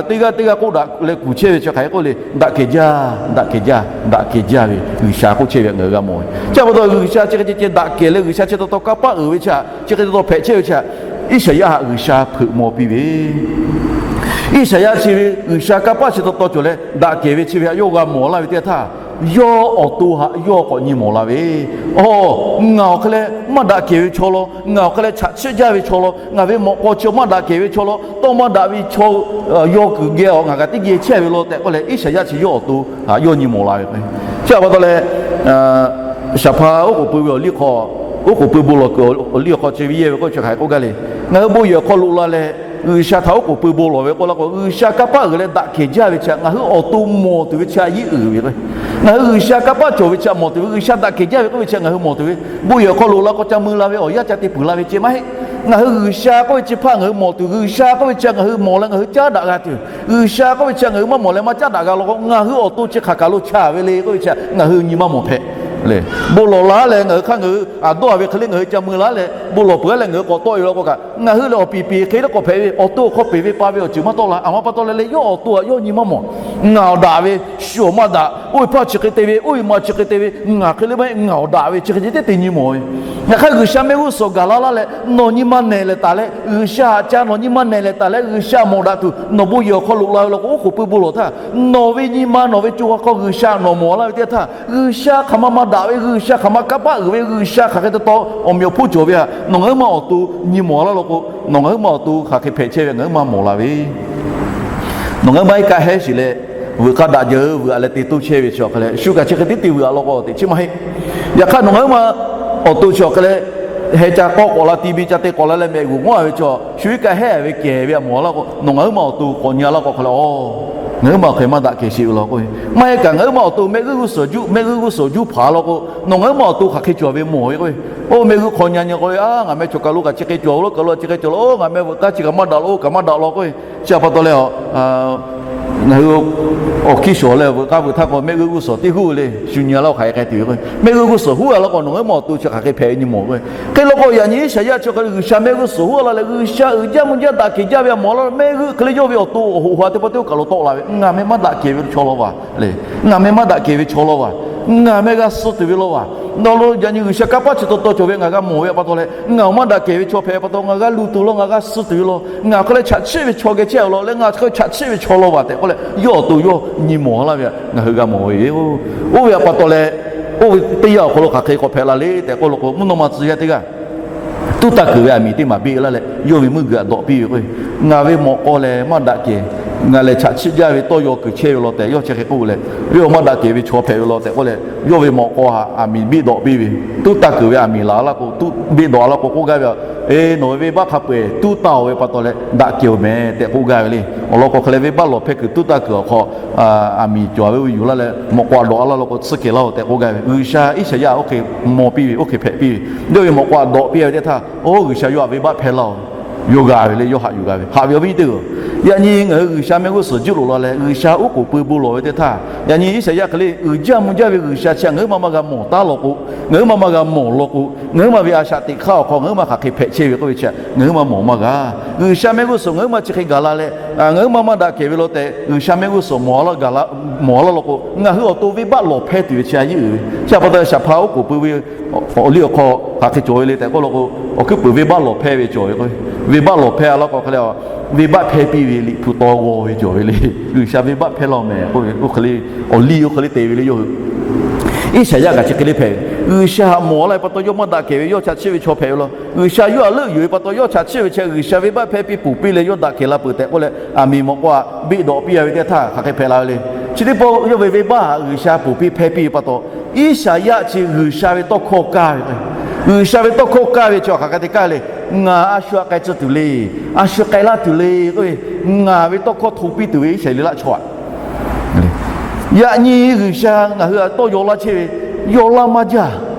teˇ g'aˇ teˇ g'aˇ k'oˆ daꞈ leh kuˬ chehˇ ve chi hk'aˬ hk'e k'oˆ le, daꞈ kehˬ jaˇ, daꞈ kehˬ jaˇ, daꞈ kehˬ jaˇ ve G'uiˬsha k'oˆ chehˇ ve ngaˬ hui g'a mawˬ ve. Chi pa taw G'uiˬsha chi hk'e ceh ceh daꞈ kehˬ leh G'uiˬsha chi taw taw kanˇ paˆ uiˍ ve chi htaꞈ chi hk'e taw taw hpehꞈ chehˇ ve chi htaꞈ Iˉsaˍyaˆ htaꞈ G'uiˬsha hpeuꞈ maw piˇ ve Iˉsaˍyaˆ chi ve G'uiˬsha kanˇ paˆ chi taw taw cawˬ leh daꞈ kehˬ ve chi ve htaꞈ yawˇ g'a mawˬ laˇ ve teˇ htaˇ, yawˇ awˬ to htaꞈ yawˇ k'awꞈ nyi mawˬ la ve, Awˬ, ngaˬ awˬ hk'e leh maˇ daꞈ kehˬ ve chaw law, ngaˬ awˬ hk'e leh chaꞈ chiˆ jaˇ ve chaw law, ngaˬ ve mawꞈ k'aw chi maˇ daꞈ kehˬ ve chaw law, tawˇ maˇ daꞈ ve chaw yaw kuiˬ geh awˬ ngaˬ kaꞈ teˇ geh chehˇ ve law tehꞈ k'oˆ leh, Iˉsaˍyaˆ chi yawˇ awˬ to htaꞈ yawˇ nyi mawˬ la ve k'o, chi pa taw leh, saˍ hpaˇ oˉ k'oˍ pui ve awˬ liˇ hk'aw, oˉ k'oˍ pui bon lawˬ kuiˬ awˬ liˇ awˬ hk'aw chi ve yehˇ ve k'oˆ chi hk'aˬ hk'e k'oˆ gaˇ le. Ngaˬ hui bon yehˬ awˬ hk'aw loꞈ la leh G'uiˬsha htaꞈ oˉ k'oˍ pui bon lawˬ ve k'oˆ laˇ k'o, G'uiˬsha kanˇ paˆ uiˍ leh daꞈ kehˬ jaˇ ve chi htaꞈ ngaˬ hui awˬ to mawˬ tuˬ ve chi htaꞈ yiˉ uiˍ ve k'o, ngaˬ hui G'uiˬsha kanˇ paˆ cawˬ ve chi htaꞈ mawˬ tuˬ ve, G'uiˬsha daꞈ kehˬ jaˇ ve k'oˆ ve chi htaꞈ ngaˬ hui mawˬ tuˬ ve, bon yehˬ awˬ hk'aw loꞈ la k'o ca mui la ve awˬ yanˇ ca te puiˍ la ve ceh maˇ heˆ. Ngaˬ hui G'uiˬsha k'oˆ ve chi hpaˇ ngaˬ hui mawˬ tuˬ, G'uiˬsha k'oˆ ve chi htaꞈ ngaˬ hui mawˬ leh ngaˬ hui caˉ daꞈ g'a tuˬ, G'uiˬsha k'oˆ ve chi htaꞈ ngaˬ hui maˇ mawˬ leh maˇ caˉ daꞈ g'a law k'o, ngaˬ hui awˬ to chi hk'aˬ kaˬ lo chaꞈ ve le k'oˆ ve chi htaꞈ ngaˬ hui nyi maˇ mawˬ hpehꞈ le. Bon lawˬ la leh ngaˬ hui hk'aˇ ngaˬ hui a dawˇ a ve hk'e le ngaˬ hui ca mui la leh bon lawˬ peuˬ leh ngaˬ hui k'awꞈ tawˆ e law k'o kaꞈ, ngaˬ hui lehˬ awˬ piˍ piˍ hk'e le k'awꞈ hpehꞈ ve, awˬ to awˬ hk'aw peˬ ve pa ve awˬ ceuˬ maˇ tawˆ la. A ma pa taw leh leh yawˇ awˬ to htaꞈ yawˇ nyi maˇ mawˬ. Ngaˬ awˬ daꞈ ve, shu awˬ maˇ daꞈ, oˇ ve hpaˇ chi hk'e te ve, oˇ ve ma chi hk'e te ve, ngaˬ hk'e le maˇ heˆ, ngaˬ awˬ daꞈ ve chi hk'e ceh teˇ te nyi mawˬ ve. Yaꞈ hk'aˇ G'uiˬsha mehˆ g'uˇ suhˍ gaˬ la laˇ leh nawˬ nyi ma nehˬ lehˬ taˍ leh, G'uiˬsha haꞈ ca nawˬ nyi ma nehˬ lehˬ taˍ leh G'uiˬsha mawˬ daꞈ tuˬ nawˬ bon yehˬ awˬ hk'aw loꞈ la ve law k'o, oˉ k'oˍ pui bon lawˬ htaˇ, nawˬ ve nyi ma nawˬ ve co ha hk'aw G'uiˬsha nawˬ mawˬ laˇ ve teˇ htaˇ, G'uiˬsha hk'aˬ ma maˇ daꞈ ve, G'uiˬsha hk'aˬ ma kanˇ paˆ uiˍ ve, G'uiˬsha hk'aˬ hk'e te taw awˬ meꞈ awˬ hponˇ cawˬ ve htaꞈ nawˬ ngaˬ huiˉ ma awˬ to nyi mawˬ laˇ law k'o, nawˬ ngaˬ huiˉ ma awˬ to hk'aˬ hk'e hpehꞈ chehˇ ve ngaˬ huiˉ ma mawˬ la ve Nawˬ ngaˬ huiˉ ma iˉ kaˆ hehˉ shiˍ leh, veuꞈ k'aˇ daꞈ jaˇ veuꞈ a leh te toˇ chehˇ ve chi awˬ hk'e leh, shu kaꞈ chi hk'e tiˉ te veuꞈ a law k'o teꞈ chiˉ maˇ heˆ. Yaꞈ hk'aˇ nawˬ ngaˬ huiˉ ma awˬ to chi awˬ hk'e leh, heh ca k'awˇ k'awꞈ la ti bi ca te k'awꞈ la leh mehꞈ g'uˬ ngawˉ a ve chi, shu iˉ kaˆ hehˉ ve kehˬ ve a mawˬ a laˇ k'o, nawˬ ngaˬ huiˉ ma awˬ to k'awꞈ nyi a laˇ k'o hk'e leh, nawˬ ngaˬ huiˉ ma hk'e maˇ daꞈ kehˬ sheˍ ve law k'o, maˇ heˆ kaꞈ ngaˬ huiˉ ma awˬ to mehˆ g'uˇ g'uˇ suhˍ juˆ, mehˆ g'uˇ g'uˇ suhˍ juˇ hpaˍ law k'o, nawˬ ngaˬ huiˉ ma awˬ to hk'aˬ hk'e cawˬ ve mawˬ ve k'o, oˇ mehˆ g'uˇ hk'aw nyi nyi k'o, a ngaˬ meh chaw kaˬ lo kaꞈ chi hk'e cawˬ lo, kaˬ lo a chi hk'e cawˬ lo, ngaˬ meh veuꞈ k'aˇ chi kaꞈ maˇ daꞈ lo, kaꞈ maˇ daꞈ law k'o, chi a pa taw leh, ngaˬ hui awˬ hkiˇ shawˍ leh veuꞈ k'aˇ veuꞈ htaˇ k'o mehˆ g'uˇ g'uˇ suhˍ teˇ huˉ le, shu nyi a laˇ hk'aˬ hk'e te ve k'o, mehˆ g'uˇ g'uˇ suhˍ huˉ a laˇ k'o nawˬ ngaˬ huiˉ ma awˬ to chi hk'aˬ hk'e hpehꞈ ve nyi mawˬ k'o, hk'e law k'o yaꞈ nyi Iˉsaˍyaˆ chi hk'e G'uiˬsha mehˆ g'uˇ suhˍ huˉ a laˇ leh G'uiˬsha uiˍ jaˇ mvuh jaˇ daꞈ kehˬ jaˇ ve a mawˬ a laˇ mehˆ g'uˇ hk'e le yawˇ ve awˬ to awˬ hoꞈ ha teˇ pawˆ teˇ oˇ kaˬ lo tawˆ la ve, ngaˬ meh maˇ daꞈ kehˬ ve chaw law vaˬ le, ngaˬ meh maˇ daꞈ kehˬ ve chaw law vaˬ Ngaˬ meh g'a suh tuˬ ve law vaˬ. Nawˬ lo yaꞈ nyi G'uiˬsha kanˇ paˆ chi taw taw cawˬ ve ngaˬ g'a mawˬ ve pa taw leh, ngaˬ awˬ maˇ daꞈ kehˬ ve chaw hpehꞈ pa taw ngaˬ g'a luˬ tuˬ law, ngaˬ g'a suh tuˬ ve law, ngaˬ hk'aˬ leh chaꞈ chiˆ ve chaw geh chehˇ a law leh, ngaˬ hk'aˬ chaꞈ chiˆ ve chaw law vaˬ tehꞈ k'oˆ leh, yawˇ awˬ to yawˇ nyi mawˬ laˇ ve ngaˬ hui g'a mawˬ ve yoˬ. Oˇ ve pa taw leh, oˇ ve teˇ yanˇ awˬ hk'aw lo hk'aˬ hk'e k'awꞈ hpehꞈ la le tehꞈ k'oˆ law k'o, mvuhˇ naw ma tcuh yaˇ teˇ g'aˇ tuˉ taˇ kuiˬ ve aˬ miˍ teˇ maˬ beˆ laˇ leh, yawˇ ve meuˇ g'uiˬ aꞈ dawꞈ piˇ ve k'o, ngaˬ ve mawꞈ k'aw lehˬ maˇ daꞈ kehˬ, ngaˬ lehˬ chaꞈ chiˆ jaˇ ve tawˇ yaw kuiˬ chehˇ ve law tehꞈ yawˇ chi hk'e k'oˆ leh, yawˇ maˇ daꞈ kehˬ ve chaw hpehꞈ ve law tehꞈ k'oˆ leh, yawˇ ve mawꞈ k'aw aˬ miˍ beˆ dawꞈ piˇ ve, tuˉ taˇ kuiˬ ve aˬ miˍ laˬ laˇ k'o, tuˉ beˆ dawꞈ laˇ k'o k'oˆ gaˇ ve, Eˬ, nawˬ ve venˇbaˆ hk'a peu-eˬ tuˉ taˇ-oˬ ve pa taw leh daꞈ kehˬ-oˬ mehˍ tehꞈ k'oˆ gaˇ ve le. Awˬ lawn k'o hk'aˬ leh venˇbaˆ lawˬ hpehˇ kuiˬ tuˉ taˇ kuiˬ awˬ hk'aw aˬ miˍ cawˬ ve yoˬ laˇ leh mawꞈ k'aw aꞈ dawꞈ laˇ law k'o tsuhˇ kehˬ laˇ-oˬ tehꞈ k'oˆ gaˇ ve. G'uiˬsha Iˉsaˍyaˆ oˇ hk'e mawˬ piˇ ve, oˇ hk'e hpehꞈ piˇ ve, yawˇ ve mawꞈ k'aw aꞈ dawꞈ piˇ ve teˇ htaˇ, oˇ G'uiˬsha yawˇ htaꞈ venˇbaˆ hpehˇ laˇ-oˬ, yawˇ g'a ve le, yawˇ haꞈ yuˬ g'a ve. Haꞈ ve awˬ viˉ teˇ-oˬ, yaꞈ nyi ngaˬ hui G'uiˬsha mehˆ g'uˇ suhˍ juˇ loꞈ la leh G'uiˬsha uˉ k'oˍ pui bon lawˬ ve teˇ htaˇ, yaꞈ nyi Iˉsaˍyaˆ hk'e le uiˍ jaˇ mvuh jaˇ ve G'uiˬsha chi htaꞈ ngaˬ huiˉ ma maˇ g'a mawˬ taˉ law k'o, ngaˬ huiˉ ma maˇ g'a mawˬ law k'o, ngaˬ huiˉ ma ve a shaꞈ teꞈ hk'aˇ awˬ hk'aw ngaˬ huiˉ ma hk'aˬ hk'e hpehꞈ chehˇ ve k'oˆ ve chi htaꞈ ngaˬ huiˉ ma mawˬ maˇ g'a. G'uiˬsha mehˆ g'uˇ suhˍ ngaˬ huiˉ ma chi hk'e gaˬ la leh, ngaˬ huiˉ ma maˇ daꞈ kehˬ ve law tehꞈ G'uiˬsha mehˆ g'uˇ suhˍ mawˬ laˇ law k'o, ngaˬ hui awˬ to venˇbaˆ lawˬ hpehˇ tuˬ ve chi a yeˇ uiˍ ve. Chi htaꞈ pa taw shaˍ hpaˇ uˉ k'oˍ pui ve awˬ liˇ awˬ hk'aw hk'aˬ hk'e cawˬ ve le tehꞈ k'oˆ law k'o, awˬ hkuiˉ puiˍ venˇbaˆ lawˬ hpehˇ ve cawˬ ve k'o, venˇbaˆ lawˬ hpehˇ a laˇ k'o hk'e le, venˇbaˆ hpehˇ piˇ ve Liꞈ hpu taw g'aw ve cawˬ ve le. G'uiˬsha venˇbaˆ hpehˇ laˇ mehˍ k'oˆ ve, oˇ hk'e le awˬ liˇ oˇ hk'e le te ve le yawˇ hui. Iˉsaˍyaˆ kaꞈ chi hk'e le hpehꞈ ve. G'uiˬsha haꞈ mawˬ laˇ ve pa taw yawˇ maˇ daꞈ kehˬ ve, yawˇ chaꞈ chiˆ ve chaw hpehꞈ ve law. G'uiˬsha yawˇ htaꞈ leuˆ yuˬ ve pa taw yawˇ chaꞈ chiˆ ve chi G'uiˬsha venˇbaˆ hpehˇ piˇ ponˬ piˇ leh yawˇ daꞈ kehˬ la peuˬ tehꞈ k'oˆ leh, aˬ miˍ mawꞈ k'aw aꞈ beˆ dawꞈ piˇ a ve teˇ htaˇ hk'aˬ hk'e hpehꞈ la ve le. Chi teˇ pawˆ yawˇ ve venˇbaˆ htaꞈ G'uiˬsha ponˬ piˇ hpehˇ piˇ ve pa taw, Iˉsaˍyaˆ chi G'uiˬsha ve tawˇ hkawˇ kaˇ ve, G'uiˬsha ve tawˇ hkawˇ kaˇ ve chi hk'aˬ hk'e te kaˇ le. Ngaˬ a shu htaꞈ k'ai tcuh tuˬ le, a shu k'ai laˇ tuˬ le k'oˆ ve, ngaˬ ve tawˇ hkawˇ hto piˇ tuˬ ve Iˉsaˍreˍlaˆ chaw aꞈ Yaꞈ nyi G'uiˬsha ngaˬ hui htaꞈ tawˇ yaw laˇ chehˇ ve, yaw laˇ maˇ jaˇ.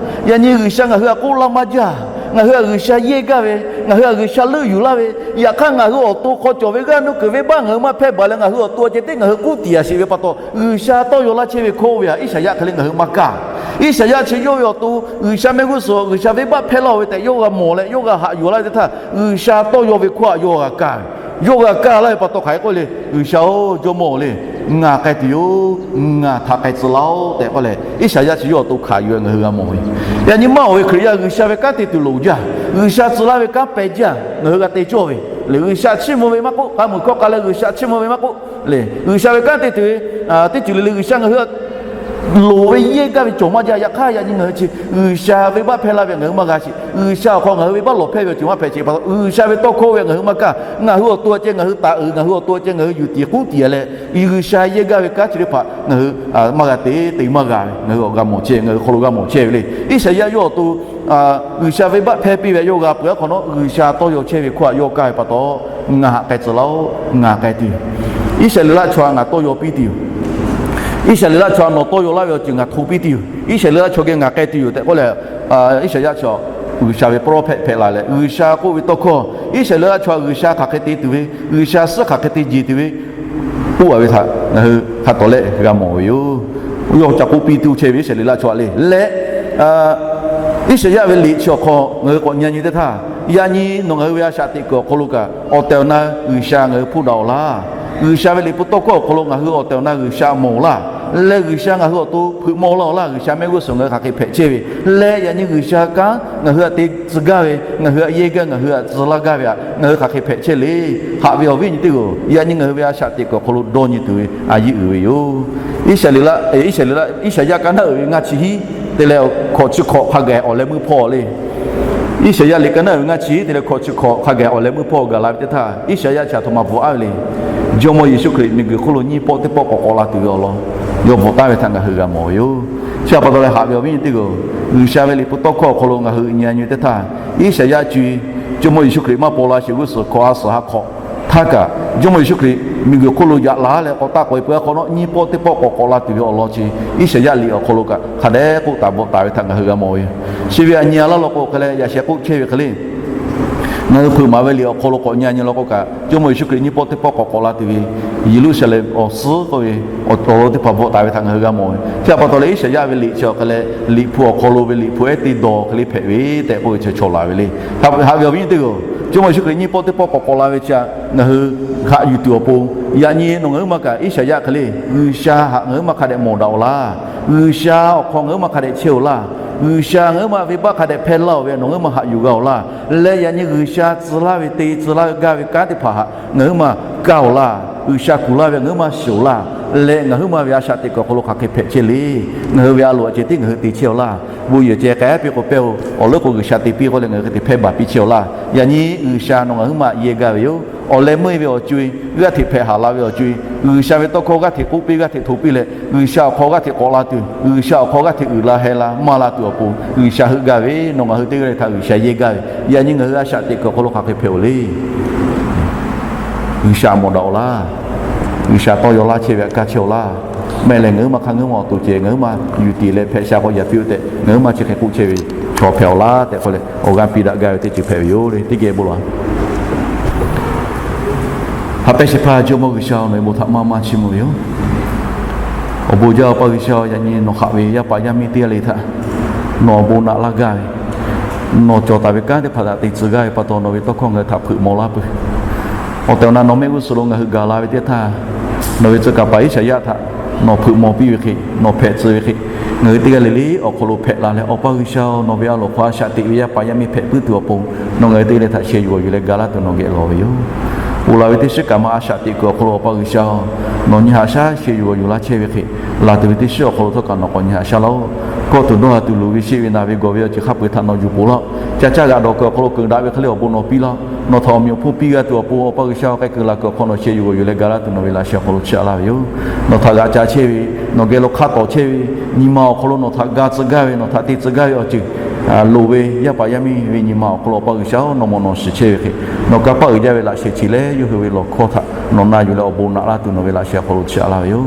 Yaꞈ nyi G'uiˬsha ngaˬ hui htaꞈ k'oˆ laˇ maˇ jaˇ. Ngaˬ hui htaꞈ G'uiˬsha yehˇ gaˇ ve, ngaˬ hui htaꞈ G'uiˬsha leuˆ yuˬ laˇ ve, yaꞈ hk'aˇ ngaˬ hui awˬ to hk'aw cawˬ ve g'aˇ nuˇ kuiˬ venˇbaˆ ngaˬ hui maˇ hpehˇ baˬ leh ngaˬ hui awˬ to ceh tiˉ ngaˬ hui k'uˉ tiꞈ yaꞈ sheˍ ve pa taw, G'uiˬsha tawˇ yaw laˇ chehˇ ve hkawˇ oˇ ve htaꞈ Iˉsaˍyaˆ hk'e le ngaˬ hui maˇ kaˇ. Iˉsaˍyaˆ chi yawˇ ve awˬ to G'uiˬsha mehˆ g'uˇ suhˍ G'uiˬsha venˇbaˆ hpehˇ laˇ-oˬ ve tehꞈ yawˇ g'a mawˬ leh yawˇ g'a haꞈ yuˬ laˇ ve teˇ htaˇ, G'uiˬsha tawˇ yaw ve hkawˇ htaꞈ yawˇ g'a kaˇ ve. Yawˇ g'a kaˇ laˇ ve pa taw hk'aˬ hk'e k'oˆ le, G'uiˬsha-oˬ, Jawˇmawˇ-oˬ le, ngaˬ k'ai tuˬ yoˬ, ngaˬ htaꞈ k'ai tcuh laˇ-oˆ tehꞈ k'oˆ leh, Iˉsaˍyaˆ chi yawˇ awˬ to hkanˍ yuˬ-e ngaˬ hui g'a mawˬ ve. Yaꞈ nyi maˇ oˬ ve Hkriꞈ yaˇ G'uiˬsha ve kanˉ te tuˬ loˍ jaˇ, G'uiˬsha tcuh laˇ ve kanˉ peh jaˇ ngaˬ hui g'a te cawˇ ve. Lehˬ G'uiˬsha chiˇ mvuh ve maˇ k'oˆ, k'a muiˬ hkawˇ k'a leh G'uiˬsha chiˇ mvuh ve maˇ k'oˆ, lehˬ G'uiˬsha ve kanˉ te tuˬ ve teˇ ceuˬ le le G'uiˬsha ngaˬ hui loˍ ve yehˇ gaˇ ve cawˬ maˇ jaˇ. Yaꞈ hk'aˇ yaꞈ nyi ngaˬ hui chi G'uiˬsha venˇbaˆ hpehˇ laˇ ve ngaˬ hui maˇ g'a sheˍ. G'uiˬsha awˬ hk'aw ngaˬ hui venˇbaˆ lawˬ hpehˇ ve awˬ ceuˬ maˇ hpehꞈ sheˍ pa taw, G'uiˬsha ve tawˇ hkawˇ ve ngaˬ hui maˇ kaˇ. Ngaˬ hui awˬ to ceh ngaˬ hui taˍ uiˍ, ngaˬ hui awˬ to ceh ngaˬ hui yuˬ tiˍ k'uˉ tiˍ leh, G'uiˬsha yehˇ gaˇ ve kanˉ chi teˇ hpaˍ ngaˬ hui maˇ g'a te te maˇ g'a ve, ngaˬ hui awˬ g'a mawˬ chehˇ, ngaˬ hui hk'aw lo g'a mawˬ chehˇ ve le. Iˉsaˍyaˆ yawˇ awˬ to G'uiˬsha venˇbaˆ hpehˇ piˇ ve yawˇ g'a peuˬ-a hk'awꞈ nawˉ, G'uiˬsha tawˇ yaw chehˇ ve hkawˇ htaꞈ yawˇ kaˇ ve pa taw, ngaˬ htaꞈ k'ai tcuh laˇ-oˆ, ngaˬ k'ai tuˬ yoˬ. Iˉsaˍreˍlaˆ chaw htaꞈ ngaˬ tawˇ yaw piˇ tuˬ yoˬ. Iˉsaˍreˍlaˆ chaw htaꞈ nawˬ tawˇ yaw laˇ ve awˬ ceuˬ ngaˬ hto piˇ tuˬ yoˬ. Iˉsaˍreˍlaˆ chaw geh ngaˬ k'ai tuˬ yoˬ tehꞈ k'oˆ leh, Iˉsaˍyaˆ chi G'uiˬsha ve prophet hpehꞈ la leh, G'uiˬsha k'oˆ ve tawˇ hkawˇ, Iˉsaˍreˍlaˆ chaw htaꞈ G'uiˬsha hk'aˬ hk'e te tuˬ ve, G'uiˬsha suhˉ hk'aˬ hk'e te jeˬ tuˬ ve, k'oˆ a ve htaꞈ ngaˬ hui hk'a tawˍ lehˆ g'a mawˬ ve yoˬ. Yawˇ ca k'oˆ piˇ tuˬ chehˇ ve Iˉsaˍreˍlaˆ chaw htaꞈ le leh, Iˉsaˍyaˆ ve liꞈ chi awˬ hk'aw ngaˬ hui k'awꞈ nyi nyi teˇ htaˇ, yaꞈ nyi nawˬ ngaˬ hui ve a shaꞈ teꞈ kuiˬ awˬ hk'aw lo kaꞈ awˬ tehˬ awˬ na G'uiˬsha ngaˬ hui hpuˇ daꞈ-oˬ laˇ. G'uiˬsha ve liꞈ hpu tawˇ hkawˇ awˬ hk'aw lo ngaˬ hui awˬ tehˬ awˬ na G'uiˬsha mawˬ-oˬ laˇ. Leh G'uiˬsha ngaˬ hui awˬ to hpeuꞈ maw laˇ-oˬ laˇ. G'uiˬsha mehˆ g'uˇ suhˍ ngaˬ hui hk'aˬ hk'e hpehꞈ chehˇ ve leh, yaꞈ nyi G'uiˬsha kanˉ ngaˬ hui htaꞈ te tcuh gaˇ ve, ngaˬ hui htaꞈ yehˇ gaˇ, ngaˬ hui htaꞈ tcuh laˇ gaˇ ve htaꞈ ngaˬ hui hk'aˬ hk'e hpehꞈ chehˇ le. Haꞈ ve awˬ viˉ nyi teˇ g'aˇ-oˬ, yaꞈ nyi ngaˬ hui ve a shaꞈ teꞈ kuiˬ awˬ hk'aw lo dawˇ nyi tuˬ ve a yeˇ uiˍ ve yoˬ. Iˉsaˍreˍlaˆ, Iˉsaˍyaˆ kanˉ naˆ uiˍ ve ngaˇ chi hiˉ te leh hkawꞈ chi hkawꞈ hk'a gaˬ awˬ leh meuˇ hpawˇ le. Iˉsaˍyaˆ liꞈ kanˉ naˆ uiˍ ve ngaˇ chi hiˉ te leh hkawꞈ chi hkawꞈ hk'a gaˬ awˬ leh meuˇ hpawˇ gaˬ la ve teˇ htaˇ, Iˉsaˍyaˆ chi a htoꞈ ma bvuhꞈ a ve le. Jawˇmawˇ Yeˍsuˆ Hkriꞈ miˬguiˬ hk'oˆ lo nyiˇ pawˆ teˇ pawˆ k'awꞈ k'awꞈ la tuˬ ve awˬ lawn yawˇ bvuhꞈ taˍ ve htaꞈ ngaˬ hui g'a mawˬ ve yoˬ. Chi htaꞈ pa taw leh haꞈ ve awˬ viˉ nyi teˇ g'aˇ-oˬ, G'uiˬsha ve liꞈ hpu tawˇ hkawˇ awˬ hk'aw lo ngaˬ hui nyi a nyi teˇ htaˇ, Iˉsaˍyaˆ chi Jawˇmawˇ Yeˍsuˆ Hkriꞈ maˇ paw la sheˍ g'uˇ suhˍ hkawꞈ a suhˍ ha hk'awꞈ htaˇ kaꞈ, Jawˇmawˇ Yeˍsuˆ Hkriꞈ miˬguiˬ hk'oˆ lo yaꞈ la leh k'awꞈ taˆ k'awꞈ e peuˬ-a hk'awꞈ nawˉ, nyiˇ pawˆ teˇ pawˆ k'awꞈ k'awꞈ la tuˬ ve awˬ lawn chi Iˉsaˍyaˆ liꞈ awˬ hk'aw lo kaꞈ hk'a dehꞈ k'oˆ taˍ bvuhꞈ taˍ ve htaꞈ ngaˬ hui g'a mawˬ ve yoˬ. Chi ve htaꞈ nyi a laˇ law k'o hk'e leh, yaꞈ sheh k'oˆ chehˇ ve hk'e le, ngaˬ hui hpeuꞈ maˍ ve liꞈ awˬ hk'aw lo k'awꞈ nyi a nyi law k'o kaꞈ, Jawˇmawˇ Yeˍsuˆ Hkriꞈ nyiˇ pawˆ teˇ pawˆ k'awꞈ k'awꞈ la tuˬ ve Yeˍruˆsaˍlehnˍ awˬ suhˉ k'oˆ ve awˬ lawn teˇ hpaˍ bvuhꞈ taˍ ve htaꞈ ngaˬ hui g'a mawˬ ve. Chi htaꞈ pa taw leh Iˉsaˍyaˆ ve liꞈ chi awˬ hk'e leh, liꞈ hpu awˬ hk'aw lo ve liꞈ hpu ehˉ teˇ dawˬ hk'e le hpehꞈ ve tehꞈ k'oˆ ve chi cawˬ la ve le. Haꞈ ve awˬ viˉ nyi teˇ g'aˇ-oˬ, Jawˇmawˇ Yeˍsuˆ Hkriꞈ nyiˇ pawˆ teˇ pawˆ k'awꞈ k'awꞈ la ve chi htaꞈ ngaˬ hui haꞈ yuˬ tuˬ awˬ pon, yaꞈ nyi nawˬ ngaˬ huiˉ ma kaꞈ Iˉsaˍyaˆ hk'e le, G'uiˬsha htaꞈ ngaˬ huiˉ ma hk'a dehꞈ mawˬ daꞈ-oˬ laˇ. G'uiˬsha awˬ hk'aw ngaˬ huiˉ ma hk'a dehꞈ chehˇ-oˬ laˇ. G'uiˬsha ngaˬ huiˉ ma venˇbaˆ hk'a dehꞈ hpehˇ laˇ-oˬ ve nawˬ ngaˬ huiˉ ma haꞈ yuˬ g'a-oˬ laˇ. Leh yaꞈ nyi G'uiˬsha tcuh laˇ ve te tcuh laˇ ve gaˇ ve kanˉ teˇ hpaˍ htaꞈ ngaˬ huiˉ ma kaˇ-oˬ laˇ. G'uiˬsha kuˬ laˇ ve ngaˬ huiˉ ma shiˍ-oˬ laˇ. Leh ngaˬ huiˉ ma ve a shaꞈ teꞈ kuiˬ awˬ hk'aw lo hk'aˬ hk'e hpehꞈ chehˇ le. Ngaˬ hui ve a loˍ a ceh tiˉ ngaˬ hui te chehˇ-oˬ laˇ. Bon yehˬ ceh k'ai piˇ k'o pehˇ-oˬ, awˬ leuˉ k'o G'uiˬsha te piˇ k'oˆ leh ngaˬ hui hk'e te hpehˇ baˬ piˇ chehˇ-oˬ laˇ. Yaꞈ nyi G'uiˬsha nawˬ ngaˬ huiˉ ma yehˇ gaˇ ve yoˬ. Awˬ leh meuˇ ve awˬ co-e, g'aˇ hteꞈ hpehꞈ haˍ la ve awˬ co-e, G'uiˬsha ve tawˇ hkawˇ g'aˇ hteꞈ k'oˆ piˇ g'aˇ hteꞈ hto piˇ leh G'uiˬsha awˬ hk'aw g'aˇ hteꞈ k'awꞈ la tuˬ, G'uiˬsha awˬ hk'aw g'aˇ hteꞈ uiˍ la heh la maˇ la tuˬ awˬ pon G'uiˬsha heuˆ gaˇ ve, nawˬ ngaˬ hui teˇ g'aˇ le htaꞈ G'uiˬsha yehˇ gaˇ ve, yaꞈ nyi ngaˬ hui a shaꞈ teꞈ kuiˬ awˬ hk'aw lo hk'aˬ hk'e hpehꞈ-oˬ le. G'uiˬsha mawˬ daꞈ-oˬ laˇ. G'uiˬsha tawˇ yaw laˇ chehˇ ve htaꞈ kaˇ chehˇ-oˬ laˇ. Maˇ heˆ leh ngaˬ huiˉ ma hk'aˇ ngaˬ huiˉ ma awˬ to ceh ngaˬ huiˉ ma yuˬ tiˍ leh hpehꞈ sha k'o yaꞈ piˇ-oˆ tehꞈ ngaˬ huiˉ ma chi hk'e k'oˆ chehˇ ve chaw hpehꞈ-oˬ laˇ tehꞈ k'oˆ leh awˬ g'aˇ piˇ daꞈ gaˇ ve teˇ ceuˬ hpehꞈ ve yoˬ le. Teˇ geh bon lawˬ. Ha pehˇ shehˍ hpaˇ Jawˇmawˇ G'uiˬsha-oˬ, nawˬ ve bon htaꞈ maˇ maˇ chiˇ mvuh ve yoˬ. Awˬ bon jaˇ Awˬ pa G'uiˬsha-oˬ, yaꞈ nyi nawˬ haꞈ ve yaˇ paˍ yaˇ miˇ teˇ g'aˇ le htaꞈ nawˬ awˬ bon naꞈ laˇ gaˇ ve, nawˬ cawˬ taˍ ve kanˉ teˇ hpaˍ htaꞈ te tcuh gaˇ ve pa taw nawˬ ve tawˇ hkawˇ ngaˬ hui htaꞈ hpeuꞈ maw laˇ peuˬ. Awˬ tehˬ awˬ na nawˬ mehˆ g'uˇ suhˍ lo ngaˬ hui gaˬ la ve teˇ htaˇ, nawˬ ve tcuh kaˍ paˍ Iˉsaˍyaˆ htaꞈ nawˬ hpeuꞈ maw piˇ ve hk'e, nawˬ hpehꞈ tcuh ve hk'e, ngaˬ hui teˇ g'aˇ le le awˬ hk'aw lo hpehꞈ la leh Awˬ pa G'uiˬsha-oˬ, nawˬ ve a loˍ hk'aw a shaꞈ teꞈ ve yaˇ paˍ yaˇ miˇ hpehꞈ puiˉ tuˬ awˬ pon nawˬ ngaˬ hui teˇ g'aˇ le htaꞈ sheh yuˬ g'awˬ yuˬ leh ga laˇ tuˬ nawˬ geh lawˬ ve yoˬ. Oˬ laˬ ve teˇ shiˉ kaꞈ maˇ a shaꞈ teꞈ kuiˬ awˬ hk'aw lo Awˬ pa G'uiˬsha-oˬ, nawˬ nyi haꞈ shaˉ sheh yuˬ g'awˬ yuˬ laˇ chehˇ ve hk'e, laˬ tuˬ ve teˇ shiˉ awˬ hk'aw lo htawˇ kaꞈ nawˬ k'awꞈ nyi haꞈ shaˉ laˇ-oˆ. Kawˆ tuˬ dawˇ ha tuˬ luˬ ve sheˆ ve naˬ ve gawˬ ve awˬ ceuˬ hk'a peu-eˬ htaꞈ nawˬ yuˬ poˬ laˇ-oˆ. Ca caˇ g'aꞈ dawˬ kuiˬ awˬ hk'aw lo keunˍ daꞈ ve hk'e le awˬ bon nawˬ piˇ laˇ-oˆ. Nawˬ htaꞈ awˬ meꞈ awˬ hponˇ piˇ g'a tuˬ awˬ pon Awˬ pa G'uiˬsha k'ai kuiˬ laˬ kuiˬ awˬ hk'aw nawˬ sheh yuˬ g'awˬ yuˬ leh ga laˇ tuˬ nawˬ ve laꞈ sheh awˬ hk'aw lo chiˇ aꞈ laˇ ve yoˬ. Nawˬ htaꞈ g'aꞈ ca chehˇ ve, nawˬ geh lo hk'a tawˍ chehˇ ve, nyi ma awˬ hk'aw lo nawˬ htaꞈ ga tcuh gaˇ ve, nawˬ htaꞈ te tcuh gaˇ ve awˬ ceuˬ loˍ ve yaˇ paˍ yaˇ miˇ ve nyi ma awˬ hk'aw lo Awˬ pa G'uiˬsha-oˬ, nawˬ mawˬ nawˬ shiˍ chehˇ ve hk'e, nawˬ kanˇ paˆ uiˍ jaˇ ve laꞈ sheh chi leh yawˇ hui ve lawˬ hkawˇ htaꞈ nawˬ na yuˬ leh awˬ bon naꞈ laˇ tuˬ nawˬ ve laꞈ sheh awˬ hk'aw lo chiˇ aꞈ laˇ ve yoˬ.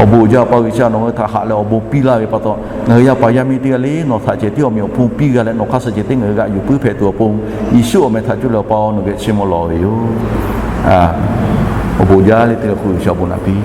Awˬ bon uiˍ jaˇ Awˬ pa G'uiˬsha, nawˬ hui htaꞈ haꞈ leh awˬ bon piˇ laˇ ve pa taw, ngaˬ hui yaˇ paˍ yaˇ miˇ teˇ g'aˇ le nawˬ htaꞈ ceh tiˉ awˬ meꞈ awˬ hponˇ piˇ g'a leh nawˬ hk'aˇ suh ceh tiˉ ngaˬ hui g'aꞈ yuˬ puiˉ hpehꞈ tuˬ awˬ pon, Yeˍsuˆ awˬ meh htaꞈ cuˇ leh Awˬ pa-oˬ, nawˬ geh chiˇ mvuh lawˬ ve yoˬ. Awˬ bon jaˇ le teˇ g'aˇ hk'oˆ G'uiˬsha awˬ bon naꞈ piˇ